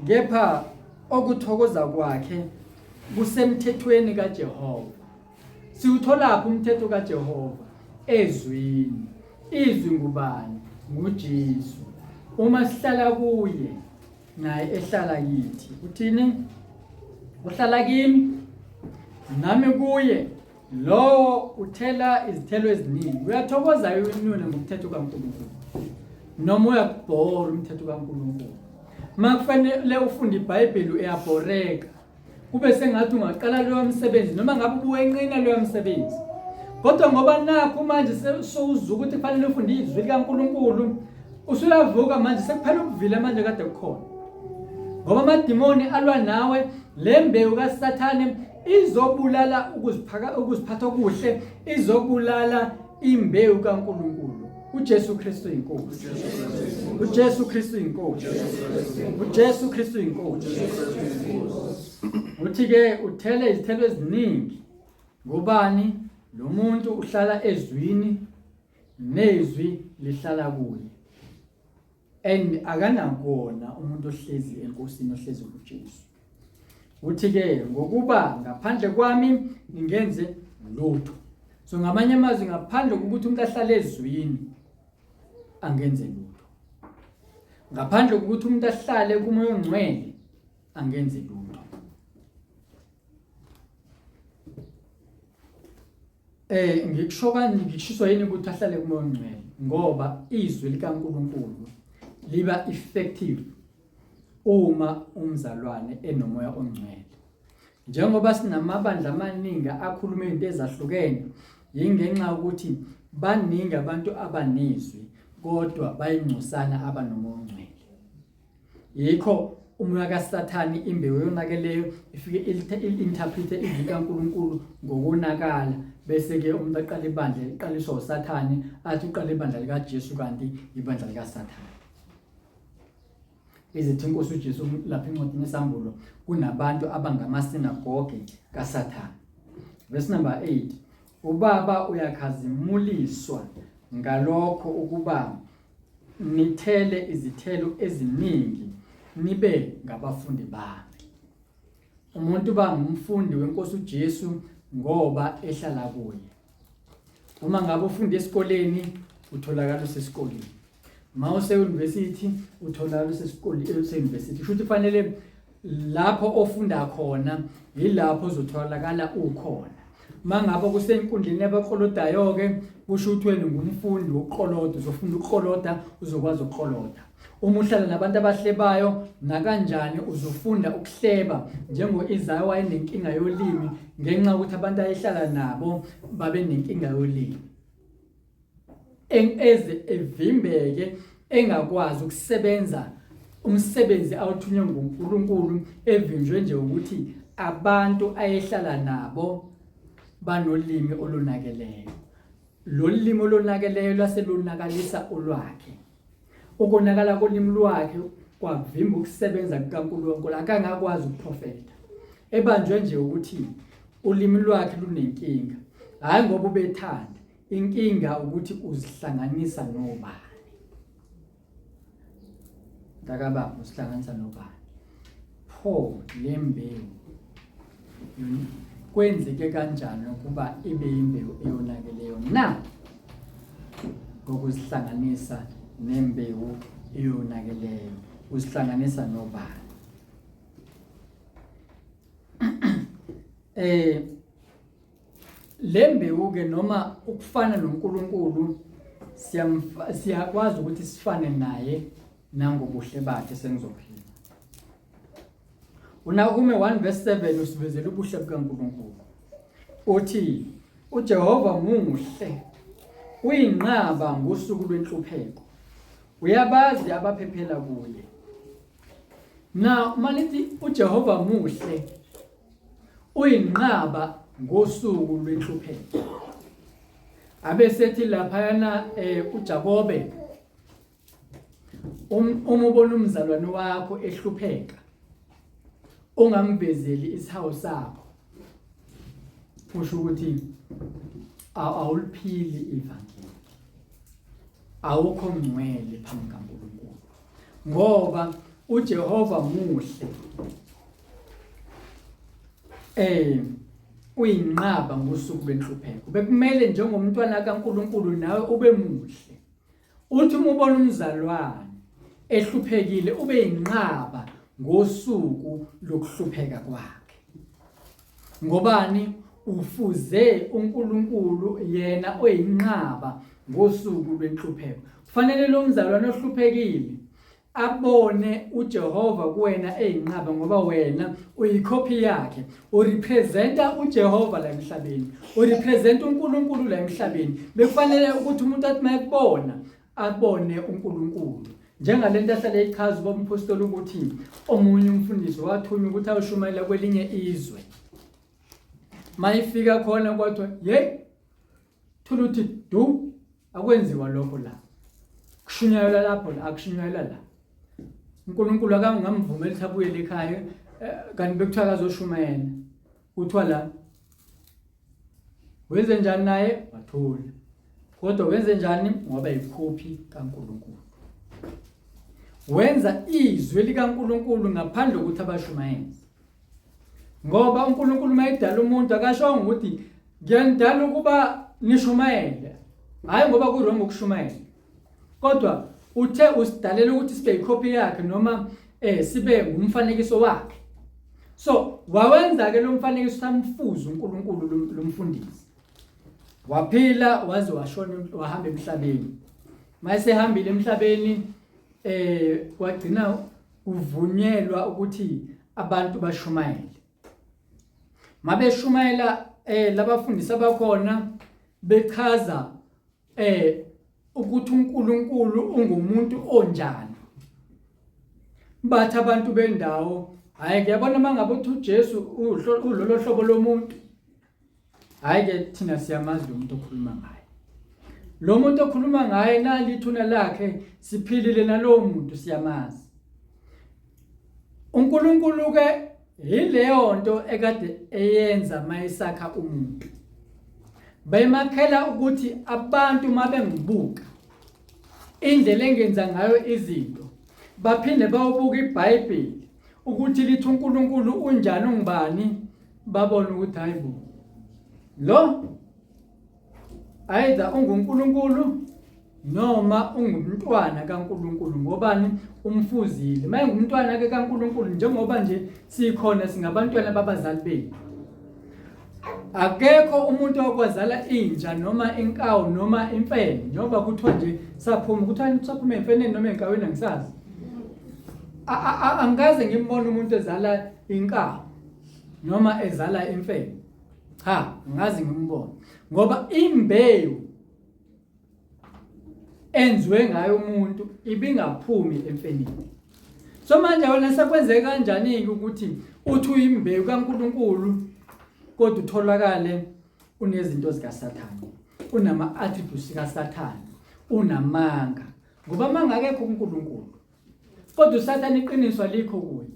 kepha okuthokoza kwakhe kusemthethweni kaJehova. Siwutholaphi umthetho kaJehova? Ezwini. Izwi ngubani? NguJesu. Uma sihlala kuye naye ehlala kithi. Uthini? Uhlala kimi nami kuye lowo uthela izithelo eziningi. Uyathokoza yini ngomthetho kaNkulunkulu? Noma uyakubhora umthetho kaNkulunkulu? Makufanele ufunde iBhayibheli uyabhoreka. Kube sengathi ungaqala loyo msebenzi noma ngabe ubuwenqina loyo msebenzi. Kodwa ngoba nakho manje sewuzuka ukuthi kufanele ufunde izwi likaNkulunkulu, usuyavuka manje sekuphela ukuvila manje kade kukhona. Ngoba amadimoni alwa nawe, le mbewu kaSathane izobulala ukuziphaka ukuziphatha okuhle, izobulala imbewu kaNkulunkulu. uJesu Kristu inkosi. uJesu Kristu inkosi. uJesu Kristu inkosi. Uthi ke uthele izithelo eziningi. Ngobani? Lo muntu uhlala ezwini nezwi lihlala kuye. And akanakona umuntu ohlezi enkosini ohlezi kuJesu. Uthi ke ngokuba ngaphandle kwami ningenze lutho. So ngamanye amazwi ngaphandle kokuthi umuntu ahlale ezwini angenze lutho. Ngaphandle kokuthi umuntu ahlale kumoya ongcwele angenze lutho. Eh ngikusho kanje ngikushiswa yini ukuthi ahlale kumoya ongcwele ngoba izwi likaNkuluNkulu liba effective uma umzalwane enomoya ongcwele. Njengoba sinamabandla amaningi akhuluma izinto ezahlukene yingenxa yokuthi baningi abantu abanezwi kodwa bayingcosana abanomoya ongcwele. Yikho umoya kaSathane imbewu yonakeleyo ifike i-interprete izwi likaNkulunkulu ngokonakala bese-ke umuntu aqala ibandla liqaliswa uSathane athi uqala ibandla likaJesu kanti ibandla likaSathane. Izithi inkosi uJesu lapha encwadini yesambulo kunabantu abangamasinagoge kaSathane. Verse number 8 ubaba uyakhazimuliswa ngalokho ukuba nithele izithelo eziningi nibe ngabafundi bami. Umuntu uba ngumfundi wenkosi uJesu ngoba ehlala kuye. Uma ngabe ufunda esikoleni utholakala usesikoleni. Uma use-university utholakala usesikoleni use-university. Kusho ukuthi kufanele lapho ofunda khona yilapho uzotholakala ukhona. Uma ngabe kusenkundleni yabaklolodayo-ke kusho ukuthi wena ungumfundi wokukloloda, uzofunda ukukloloda, uzokwazi ukukloloda. Uma uhlala nabantu abahlebayo nakanjani uzofunda ukuhleba njengo-Isaya wayenenkinga yolimi ngenxa yokuthi abantu ayehlala nabo babenenkinga yolimi. Eze evimbeke engakwazi ukusebenza umsebenzi awuthunywe nguNkulunkulu evinjwe nje ukuthi abantu ayehlala nabo banolimi olonakeleyo. Lolu limi olonakeleyo lwase lonakalisa olwakhe. Ukonakala kolimi lwakhe kwavimba ukusebenza kukaNkulunkulu, akangakwazi ukuprofetha. Ebanjwe nje ukuthi ulimi lwakhe lunenkinga, hhayi ngoba ubethanda, inkinga ukuthi uzihlanganisa nobani. Mntakababa uzihlanganisa nobani? Pho le mbewu kwenzeke kanjani ukuba ibe imbewu eyonakeleyo na? Ngokuzihlanganisa nembewu eyonakeleyo. Uzihlanganisa nobani? Eh le mbewu ke noma ukufana noNkulunkulu siyakwazi ukuthi sifane naye nangobuhle bakhe sengizophila. UNahume 1 verse 7 usivezela ubuhle bukaNkulunkulu. Uthi uJehova muhle, uyinqaba ngosuku lwenhlupheko. Uyabazi abaphephela kuye. Na uma lithi uJehova muhle, uyinqaba ngosuku lwenhlupheko. Abesethi laphayana eh uJakobe Um, uma ubona umzalwane wakho ehlupheka ungamvezeli isihawu sakho kusho ukuthi awuliphili ivangeli awukho ngcwele phambi kaNkulunkulu ngoba uJehova muhle eh uyinqaba ngosuku lwenhlupheko bekumele njengomntwana kaNkulunkulu nawe ube muhle Uthi uma ubona umzalwane ehluphekile ube yinqaba ngosuku lokuhlupheka kwakhe. Ngobani ufuze uNkulunkulu yena oyinqaba ngosuku lwenhlupheko. Kufanele lo mzalwane ohluphekile abone uJehova kuwena eyinqaba ngoba wena uyikhophi yakhe urepresenta uJehova la emhlabeni urepresenta uNkulunkulu la emhlabeni bekufanele ukuthi umuntu athi mayekubona abone uNkulunkulu njengalento ahlale echaza ubaba umphostoli ukuthi omunye umfundisi wathunywa ukuthi ayoshumayela kwelinye izwe mayifika khona kwathiwa hey Thola ukuthi du akwenziwa lokho la. Kushunyayelwa lapho la akushunyayelwa la. uNkulunkulu akangamvumeli ukuthi abuyele ekhaya eh, kanti bekuthiwa akazoshumayela. Kuthiwa la wenze njani naye wathula. Kodwa wenze njani ngoba yikhophi kaNkulunkulu. Wenza izwi likaNkulunkulu ngaphandle kokuthi abashumayeze. Ngoba uNkulunkulu uma edala umuntu akashongo ukuthi ngiyanidala ukuba nishumayele. Hayi ngoba ku-wrong ukushumayela. Kodwa uthe usidalela ukuthi sibe yikhophi yakhe noma eh sibe ngumfanekiso wakhe. So wawenza ke lo mfanekiso samfuza uNkulunkulu lo mfundisi. Waphila waze washona wahamba emhlabeni. Mayesehambile emhlabeni eh kwagcina kuvunyelwa ukuthi abantu bashumayele. Mabeshumayela eh labafundisi abakhona bechaza eh ukuthi uNkulunkulu ungumuntu onjani. Bathi abantu bendawo hayi kuyabona mangabe uthi uJesu ulolo hlobo lomuntu Hayi ke thina siyamazi lo muntu okhuluma ngaye. Lo muntu okhuluma ngaye nali ithuna lakhe siphilile nalowo muntu siyamazi. uNkulunkulu ke yileyo nto ekade eyenza mayesakha umuntu. Bemakhela ukuthi abantu mabengibuka indlela engenza ngayo izinto baphinde bawubuka iBhayibheli. ukuthi lithi uNkulunkulu unjani ungubani, babona ukuthi hayibo lo either unguNkulunkulu noma ungumntwana kaNkulunkulu. Ngobani? Umfuzile. Uma engumntwana ke kaNkulunkulu, njengoba nje sikhona singabantwana babazali bethu, akekho umuntu okwazala inja noma inkawu noma imfene, njengoba kuthiwa nje saphuma, kuthiwa saphuma emfeneni noma enkawini, angisazi. Angikaze ngimbone umuntu ezala inkawu noma ezala imfene, cha, angazi ngimbone, ngoba imbewu enziwe ngayo umuntu ibingaphumi emfenini. So manje wena sekwenzeke kanjani-ke ukuthi uthi uyimbewu kaNkulunkulu kodwa utholakale unezinto zikaSathane, unama-attributes kaSathane, unamanga? Ngoba amanga akekho kuNkulunkulu, kodwa uSathane iqiniso alikho kuye.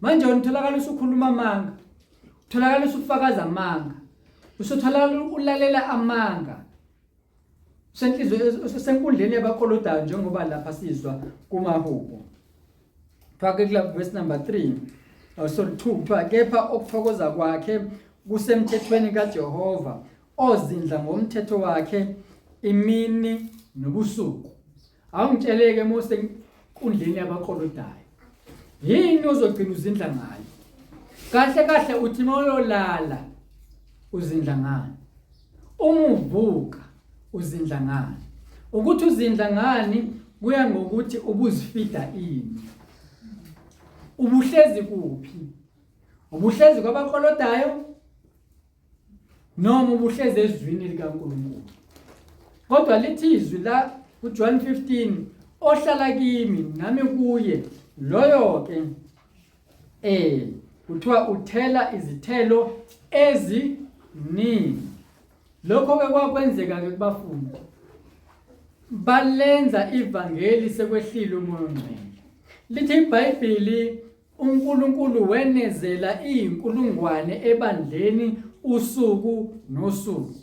Manje wena utholakala usukhuluma amanga, utholakala usufakaza amanga, usutholakala ulalela amanga, senhliziyo senkundleni yabakolodayo, njengoba lapha sizwa kumahubo. Kuthiwa ke kula verse number 3, oh, sorry, 2, kuthiwa kepha okuthokoza kwakhe kusemthethweni kaJehova, ozindla ngomthetho wakhe imini nobusuku. Awungitsheleke Mose, enkundleni yabakolodayo yini ozogcina uzindla ngayo? Kahle kahle uthi mawuyolala uzindla ngani? Uma uvuka uzindla ngani? Ukuthi uzindla ngani kuya ngokuthi ubuzifida ini, ubuhlezi kuphi, ubuhlezi kwabakolodayo noma ubuhlezi ezwini likaNkulunkulu. Kodwa lithi izwi la kuJohn 15, ohlala kimi nami kuye, loyo ke kuthiwa uthela izithelo eziningi. Lokho ke kwakwenzeka ke kubafundi, balenza ivangeli sekwehlile uMoya oNgcwele. Lithi iBhayibheli uNkulunkulu wenezela izinkulungwane ebandleni usuku nosuku.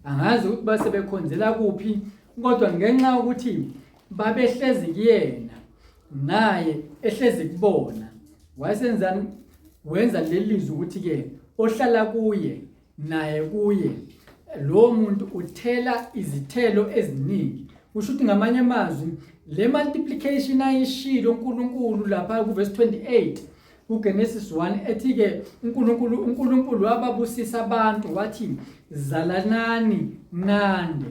Angazi ukuthi base bekhonzela kuphi, kodwa ngenxa yokuthi babehlezi kuyena naye ehlezi kubona, wayesenzani? Wenza leli lizwi ukuthi ke ohlala kuye naye kuye, lowo muntu uthela izithelo eziningi. Kusho ukuthi ngamanye amazwi le multiplication ayishilo uNkulunkulu lapha kuverse 28 kuGenesis 1, ethi ke uNkulunkulu wababusisa abantu wathi zalanani nande,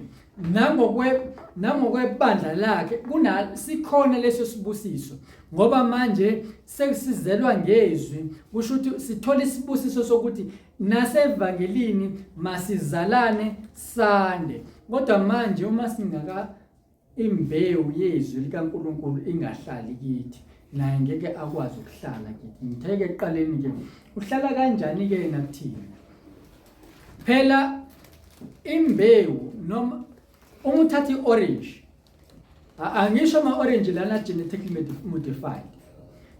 nangokwebandla lakhe kuna sikhona leso sibusiso, ngoba manje sesizelwa ngezwi. Kusho ukuthi sithola isibusiso sokuthi nasevangelini masizalane sande. Kodwa manje uma singaka imbewu yezwi likaNkulunkulu ingahlali kithi, naye ngeke akwazi ukuhlala kithi. Ngitheke ekuqaleni ke, uhlala kanjani ke yena kuthina? Phela imbewu, noma uma uthatha i-orange, angisho ama-orange lana genetically modified,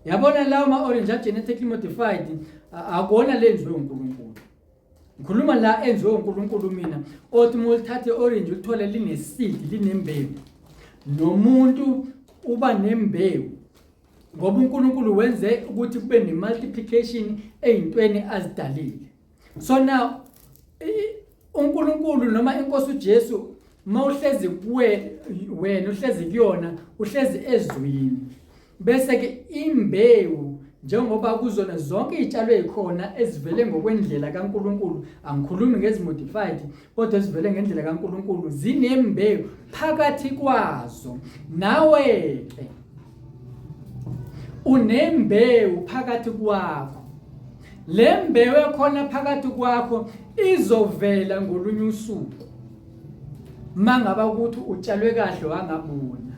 yabona lawo ma-orange a-genetically modified akuwona lenziwe uNkulunkulu. Ngikhuluma la enziwe uNkulunkulu mina, othi uma ulithatha i-orange ulithole line-seed, linembewu. Nomuntu uba nembewu ngoba uNkulunkulu wenze ukuthi kube ne-multiplication ey'ntweni azidalile. So now uNkulunkulu noma inkosi uJesu, mawuhlezi kuwe, wena uhlezi kuyona, uhlezi ezwini, bese ke imbewu, njengoba kuzona zonke izitshalo ezikhona ezivele ngokwendlela kaNkulunkulu, angikhulumi ngezimodified, kodwa ezivele ngendlela kaNkulunkulu zinembewu phakathi kwazo. Nawe ke unembewu phakathi kwakho. Le mbewu ekhona phakathi kwakho izovela ngolunye usuku mangaba ukuthi utshalwe kahle wangabuna.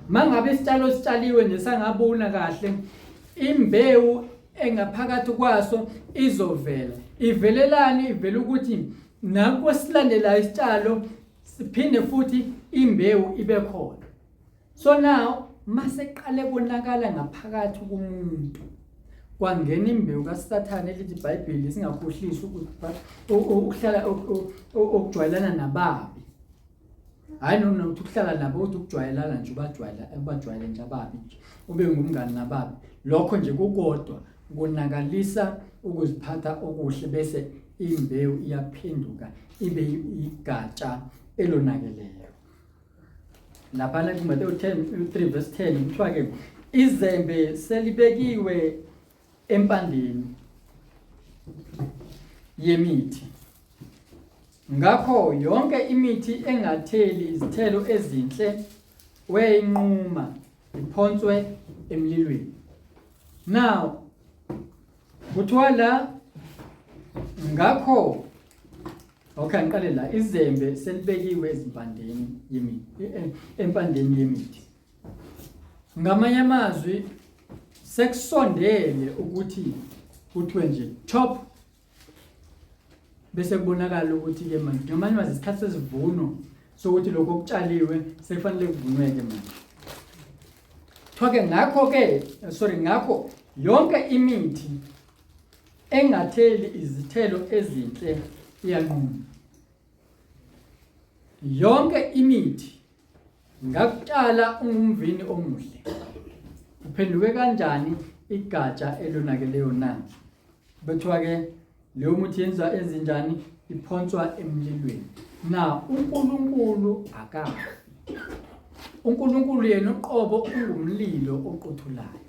Mangabe isitshalo sitshaliwe nje sangabuna kahle, imbewu engaphakathi kwaso izovela. Ivelelani? Ivela ukuthi nakwesilandelayo isitshalo siphinde futhi imbewu ibe khona. So now maseqale konakala ngaphakathi kumuntu, kwangena imbewu kaSathane, elithi iBhayibheli singakhohlisi ukuhlala ukujwayelana nababi. Hhayi noma ukuthi ukuhlala nabo ukuthi ukujwayelana nje ubajwayela ubajwayele nje ababi nje ube ngumngani nababi. Lokho nje kukodwa konakalisa ukuziphatha okuhle bese imbewu iyaphenduka ibe igatsha elonakeleyo. Laphana kuMateyu 10 3 verse 10 kuthiwa ke izembe selibekiwe empandeni yemithi. Ngakho yonke imithi engatheli izithelo ezinhle weyinquma iphonswe emlilweni. Now kuthiwa la ngakho okay ngiqale la izembe selibekiwe ezimpandeni yemithi e, e, empandeni yemithi. Ngamanye amazwi sekusondele ukuthi kuthiwe nje chop bese kubonakala ukuthi ke manje ngamanye amazwi isikhathi sesivuno sokuthi lokho okutshaliwe sekufanele kuvunweke manje. Kuthiwa ke ngakho ke sorry ngakho yonke imithi engatheli izithelo ezinhle iyanqunywa. Yonke imithi Ngakutshala ungumvini omuhle. Uphenduke kanjani igatsha elonakeleyo na? Bethiwa ke leyo muthi yenza ezinjani iphonswa emlilweni. Na uNkulunkulu akafi. UNkulunkulu yena uqobo ungumlilo oqothulayo.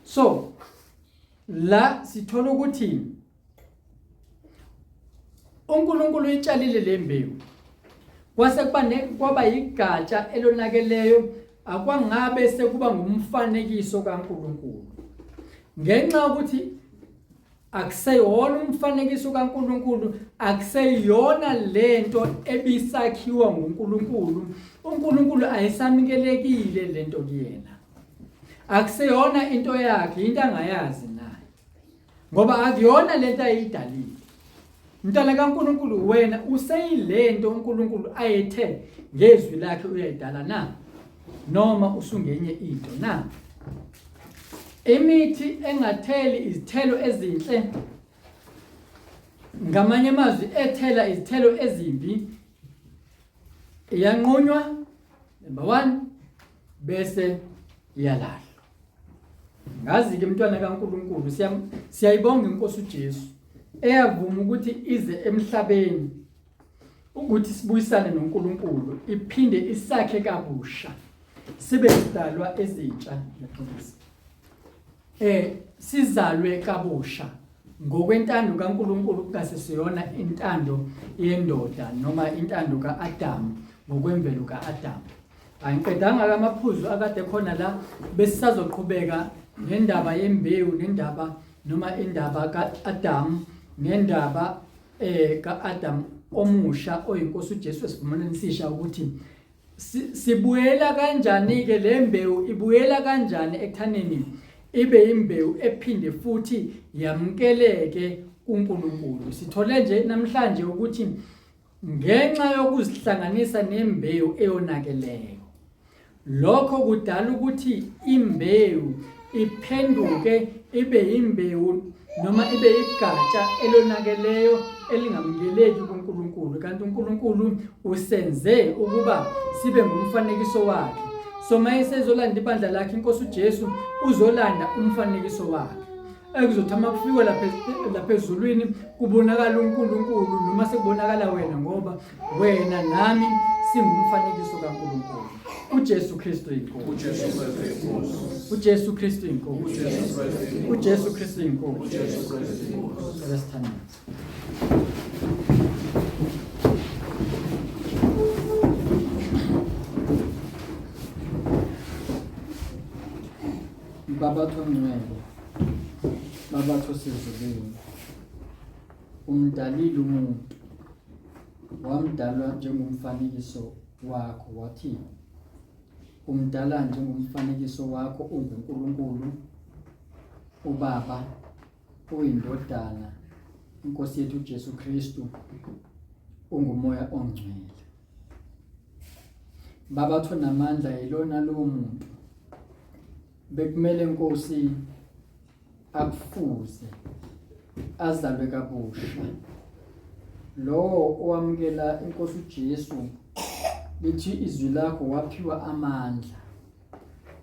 So la sithola ukuthi uNkulunkulu uyitshalile le mbewu kwase kuba kwaba yigatsha elonakeleyo akwangabe sekuba ngumfanekiso kaNkulunkulu ngenxa yokuthi akuseyona umfanekiso kaNkulunkulu akuseyona lento ebisakhiwa nguNkulunkulu uNkulunkulu ayisamukelekile lento kuyena akuseyona into yakhe into angayazi naye ngoba akuyona lento ayidalile mntwana kaNkuluNkulu wena useyilento uNkulunkulu ayethe ngezwi lakhe uyayidala na noma usungenye into na imithi engatheli izithelo ezinhle ngamanye amazwi ethela izithelo ezimbi iyanqunywa number 1 bese iyalahlwa Ngazi-ke mntwana kaNkulunkulu siyayibonga inkosi uJesu eyavuma ukuthi ize emhlabeni ukuthi sibuyisane noNkulunkulu iphinde isakhe kabusha sibe sidalwa ezintsha ngiyaxolisa eh sizalwe kabusha ngokwentando kaNkulunkulu kungasesiyona intando yendoda noma intando kaAdamu ngokwemvelo kaAdamu Angiqedanga amaphuzu akade khona la besisazoqhubeka ngendaba yembewu nendaba noma indaba kaAdam ngendaba eh kaAdam omusha oyinkosi uJesu esivumelwaneni esisha ukuthi sibuyela kanjani ke le mbewu ibuyela kanjani ekuthaneni ibe imbewu ephinde futhi yamkeleke kuNkulunkulu sithole nje namhlanje ukuthi Ngenxa yokuzihlanganisa nembewu eyonakeleyo. Lokho kudala ukuthi imbewu iphenduke ibe imbewu noma ibe igatsha elonakeleyo elingamukeleki kuNkulunkulu kanti uNkulunkulu usenze ukuba sibe ngumfanekiso wakhe so mayesezolanda ibandla lakhe inkosi uJesu uzolanda umfanekiso wakhe ekuzothi uma kufikwa lapha lapha ezulwini kubonakala uNkulunkulu noma sekubonakala wena ngoba wena nami singumfanekiso kaNkulunkulu uJesu Kristu inkosi uJesu Kristu inkosi uJesu Kristu inkosi uJesu Kristu uJesu Kristu inkosi uJesu Kristu inkosi Sithandaze Baba Thongcwele, Baba Thosezulwini, umdalile umuntu, wamdalwa njengomfanekiso wakho, wathi umdala njengomfanekiso wakho unguNkulunkulu uBaba uyindodana inkosi yethu uJesu Kristu ungumoya ongcwele. Baba Thonamandla yilona lowo muntu bekumele Nkosi akufuze azalwe kabusha lowo owamukela inkosi uJesu Lithi izwi lakho waphiwa amandla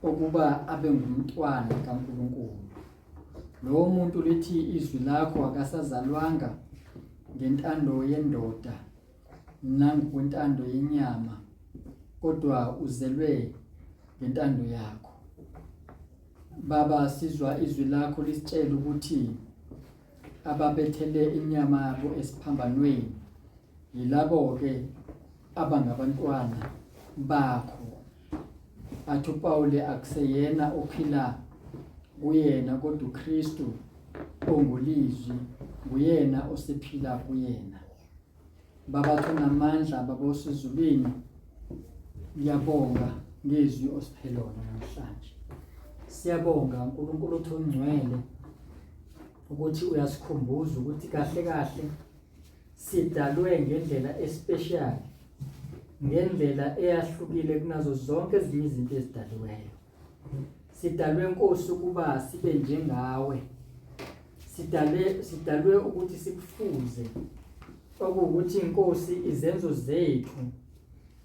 okuba abe ngumntwana kaNkulunkulu. Lowo muntu lithi izwi lakho akasazalwanga ngentando yendoda nangokwentando yenyama kodwa uzelwe ngentando yakho. Baba sizwa izwi lakho lisitshela ukuthi ababethele inyama yabo esiphambanweni yilabo-ke abangabantwana bakho. Athi uPawule akuseyena ophila kuyena kodwa uKristu ongulizwi nguyena osephila kuyena. Baba unamandla baba osezulwini ngiyabonga ngezwi osiphe lona namhlanje. Siyabonga uNkulunkulu othi ongcwele ukuthi uyasikhumbuza ukuthi kahle kahle sidalwe ngendlela especial ngendlela eyahlukile kunazo zonke ezinye izinto ezidaliweyo. Sidalwe Nkosi ukuba sibe njengawe. Sidalwe sidalwe ukuthi sikufuze. Okuwukuthi Nkosi izenzo zethu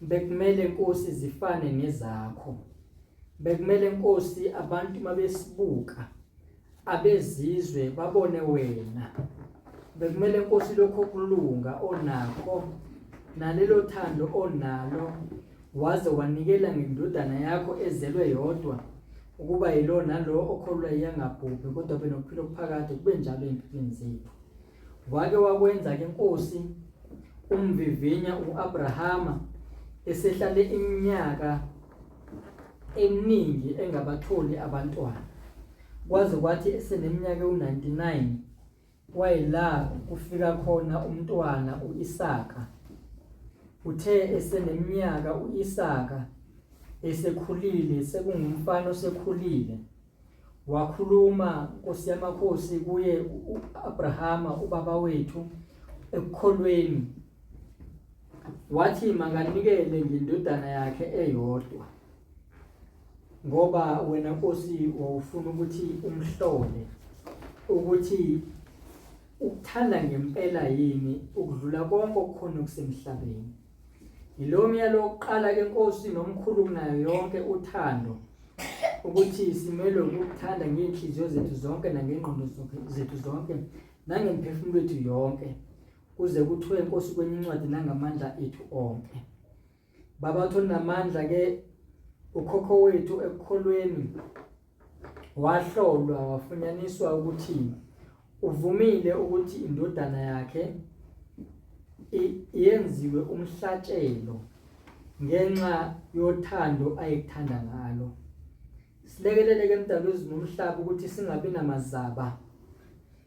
bekumele Nkosi zifane nezakho. Bekumele Nkosi abantu mabesibuka abezizwe babone wena. Bekumele Nkosi lokho kulunga onakho nalelo thando onalo waze wanikela ngendodana yakho ezelwe yodwa ukuba yilo nalo okholwa iyangabhubhi kodwa abe nokuphila okuphakade kube njalo empilweni zethu. Wake wakwenza ke Nkosi umvivinya uAbrahama esehlale iminyaka eminingi engabatholi abantwana kwaze kwathi eseneminyaka ewu-99 wayela kufika khona umntwana u-Isaka. Uthe eseneminyaka u-Isaka esekhulile sekungumfana osekhulile wakhuluma Nkosi yamakhosi kuye u-Abrahama ubaba wethu ekukholweni wathi makanikele ngendodana yakhe eyodwa ngoba wena Nkosi wawufuna ukuthi umhlole ukuthi ukuthanda ngempela yini ukudlula konke okukhona okusemhlabeni. Yilowo myalo wokuqala ke Nkosi nomkhulu kunayo yonke uthando ukuthi simelwe ukukuthanda ngey'nhliziyo zethu zonke nangengqondo zethu zonke nangemphefumulo yethu yonke kuze kuthiwe Nkosi kwenye incwadi nangamandla ethu onke. Baba uthi onamandla ke ukhokho wethu ekukholweni wahlolwa wafunyaniswa ukuthi uvumile ukuthi indodana yakhe yenziwe umhlatshelo ngenxa yothando ayekuthanda ngalo. Silekelele ke mdali wezulu nomhlaba ukuthi singabi namazaba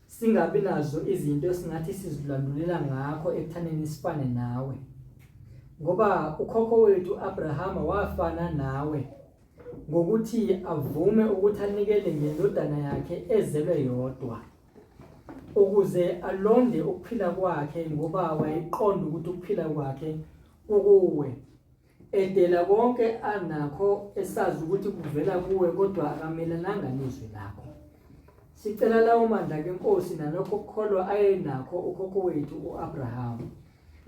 singabi nazo izinto esingathi sizilandulela ngakho ekuthaneni sifane nawe ngoba ukhokho wethu Abrahama wafana nawe ngokuthi avume ukuthi anikele ngendodana yakhe ezelwe yodwa ukuze alonde ukuphila kwakhe ngoba wayeqonda ukuthi ukuphila kwakhe kukuwe edela konke anakho esazi ukuthi kuvela kuwe kodwa akamelananga nezwi lakho. Sicela lawo mandla ke Nkosi nalokho kukholwa ayenakho ukhokho wethu uAbraham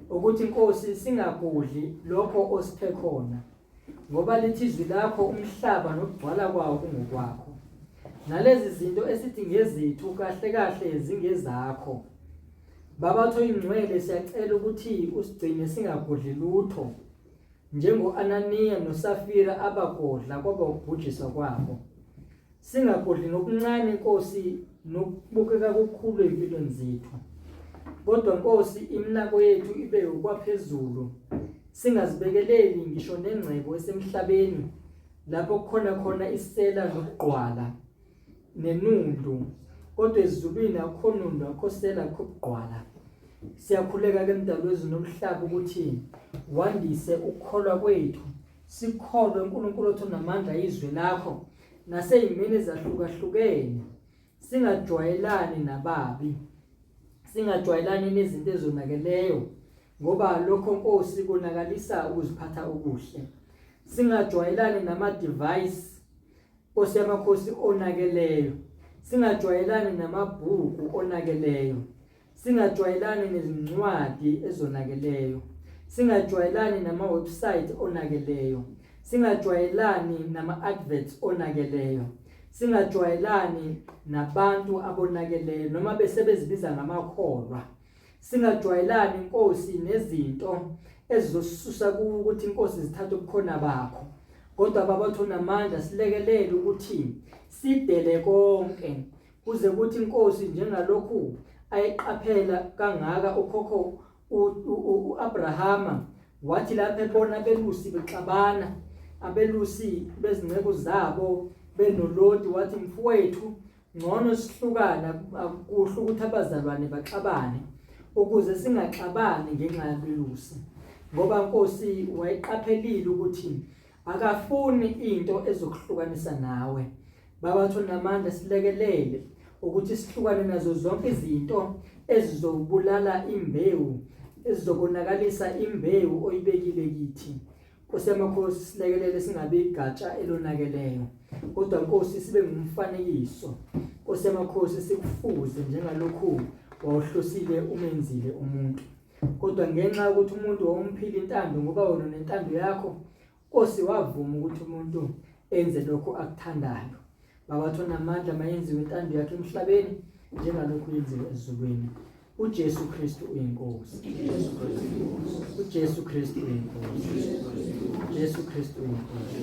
ukuthi Nkosi singagudli lokho osiphe khona ngoba lithi izwi lakho umhlaba nokugcwala kwawo kungokwakho nalezi zinto esithi ngezethu kahle kahle zingezakho Baba oyingcwele siyacela ukuthi usigcine singagodli lutho njengo-Ananiya noSafira abagodla kwaba ukubhujiswa kwabo. Singagodli nokuncane Nkosi nokubukeka kukhulu empilweni zethu. Kodwa Nkosi iminako yethu ibe okwaphezulu. Singazibekeleli ngisho nengcebo esemhlabeni lapho kukhona khona isela nokugqwala. nenundu kodwa ezulwini akukho nundu akukho sela akukho kugqwala siyakhuleka ke mdali wezulu nomhlaba ukuthi wandise ukukholwa kwethu sikholwe uNkulunkulu othi unamandla izwi lakho naseyimini ezahlukahlukene singajwayelani nababi singajwayelani nezinto ezonakeleyo ngoba lokho Nkosi konakalisa ukuziphatha okuhle singajwayelani nama device Nkosi yamakhosi onakeleyo, singajwayelani namabhuku onakeleyo, singajwayelani nezincwadi ezonakeleyo, Singajwayelani nama-website onakeleyo. Singajwayelani nama-adverts onakeleyo. Singajwayelani nabantu abonakeleyo noma besebezibiza ngamakholwa. Singajwayelani Nkosi nezinto ezizosisusa kuwe ukuthi Nkosi zithathe ubukhona bakho. Kodwa Baba othi unamandla silekelele ukuthi sidele konke kuze kuthi Nkosi njengalokhu ayeqaphela kangaka ukhokho uAbrahama wathi lapho ebona abelusi bexabana abelusi bezinceku zabo benoloti wathi mfowethu ngcono sihlukane akuhle ukuthi abazalwane baxabane ukuze singaxabani ngenxa yabelusi ngoba Nkosi wayeqaphelile ukuthi akafuni into ezokuhlukanisa nawe Baba namandla silekelele ukuthi sihlukane nazo zonke izinto ezizobulala imbewu ezizokonakalisa imbewu oyibekile kithi Nkosi yamakhosi silekelele singabi igatsha elonakeleyo kodwa Nkosi sibe ngumfanekiso Nkosi yamakhosi sikufuze njengalokhu wawuhlosile umenzile umuntu kodwa ngenxa yokuthi umuntu wawumphila intando ngoba wena unentando yakho Nkosi wavuma ukuthi umuntu enze lokho akuthandayo. Baba onamandla mayenziwe intando yakhe emhlabeni njengalokhu yenziwe ezulwini. uJesu Kristu uyinkosi. uJesu Kristu uyinkosi. uJesu Kristu uyinkosi.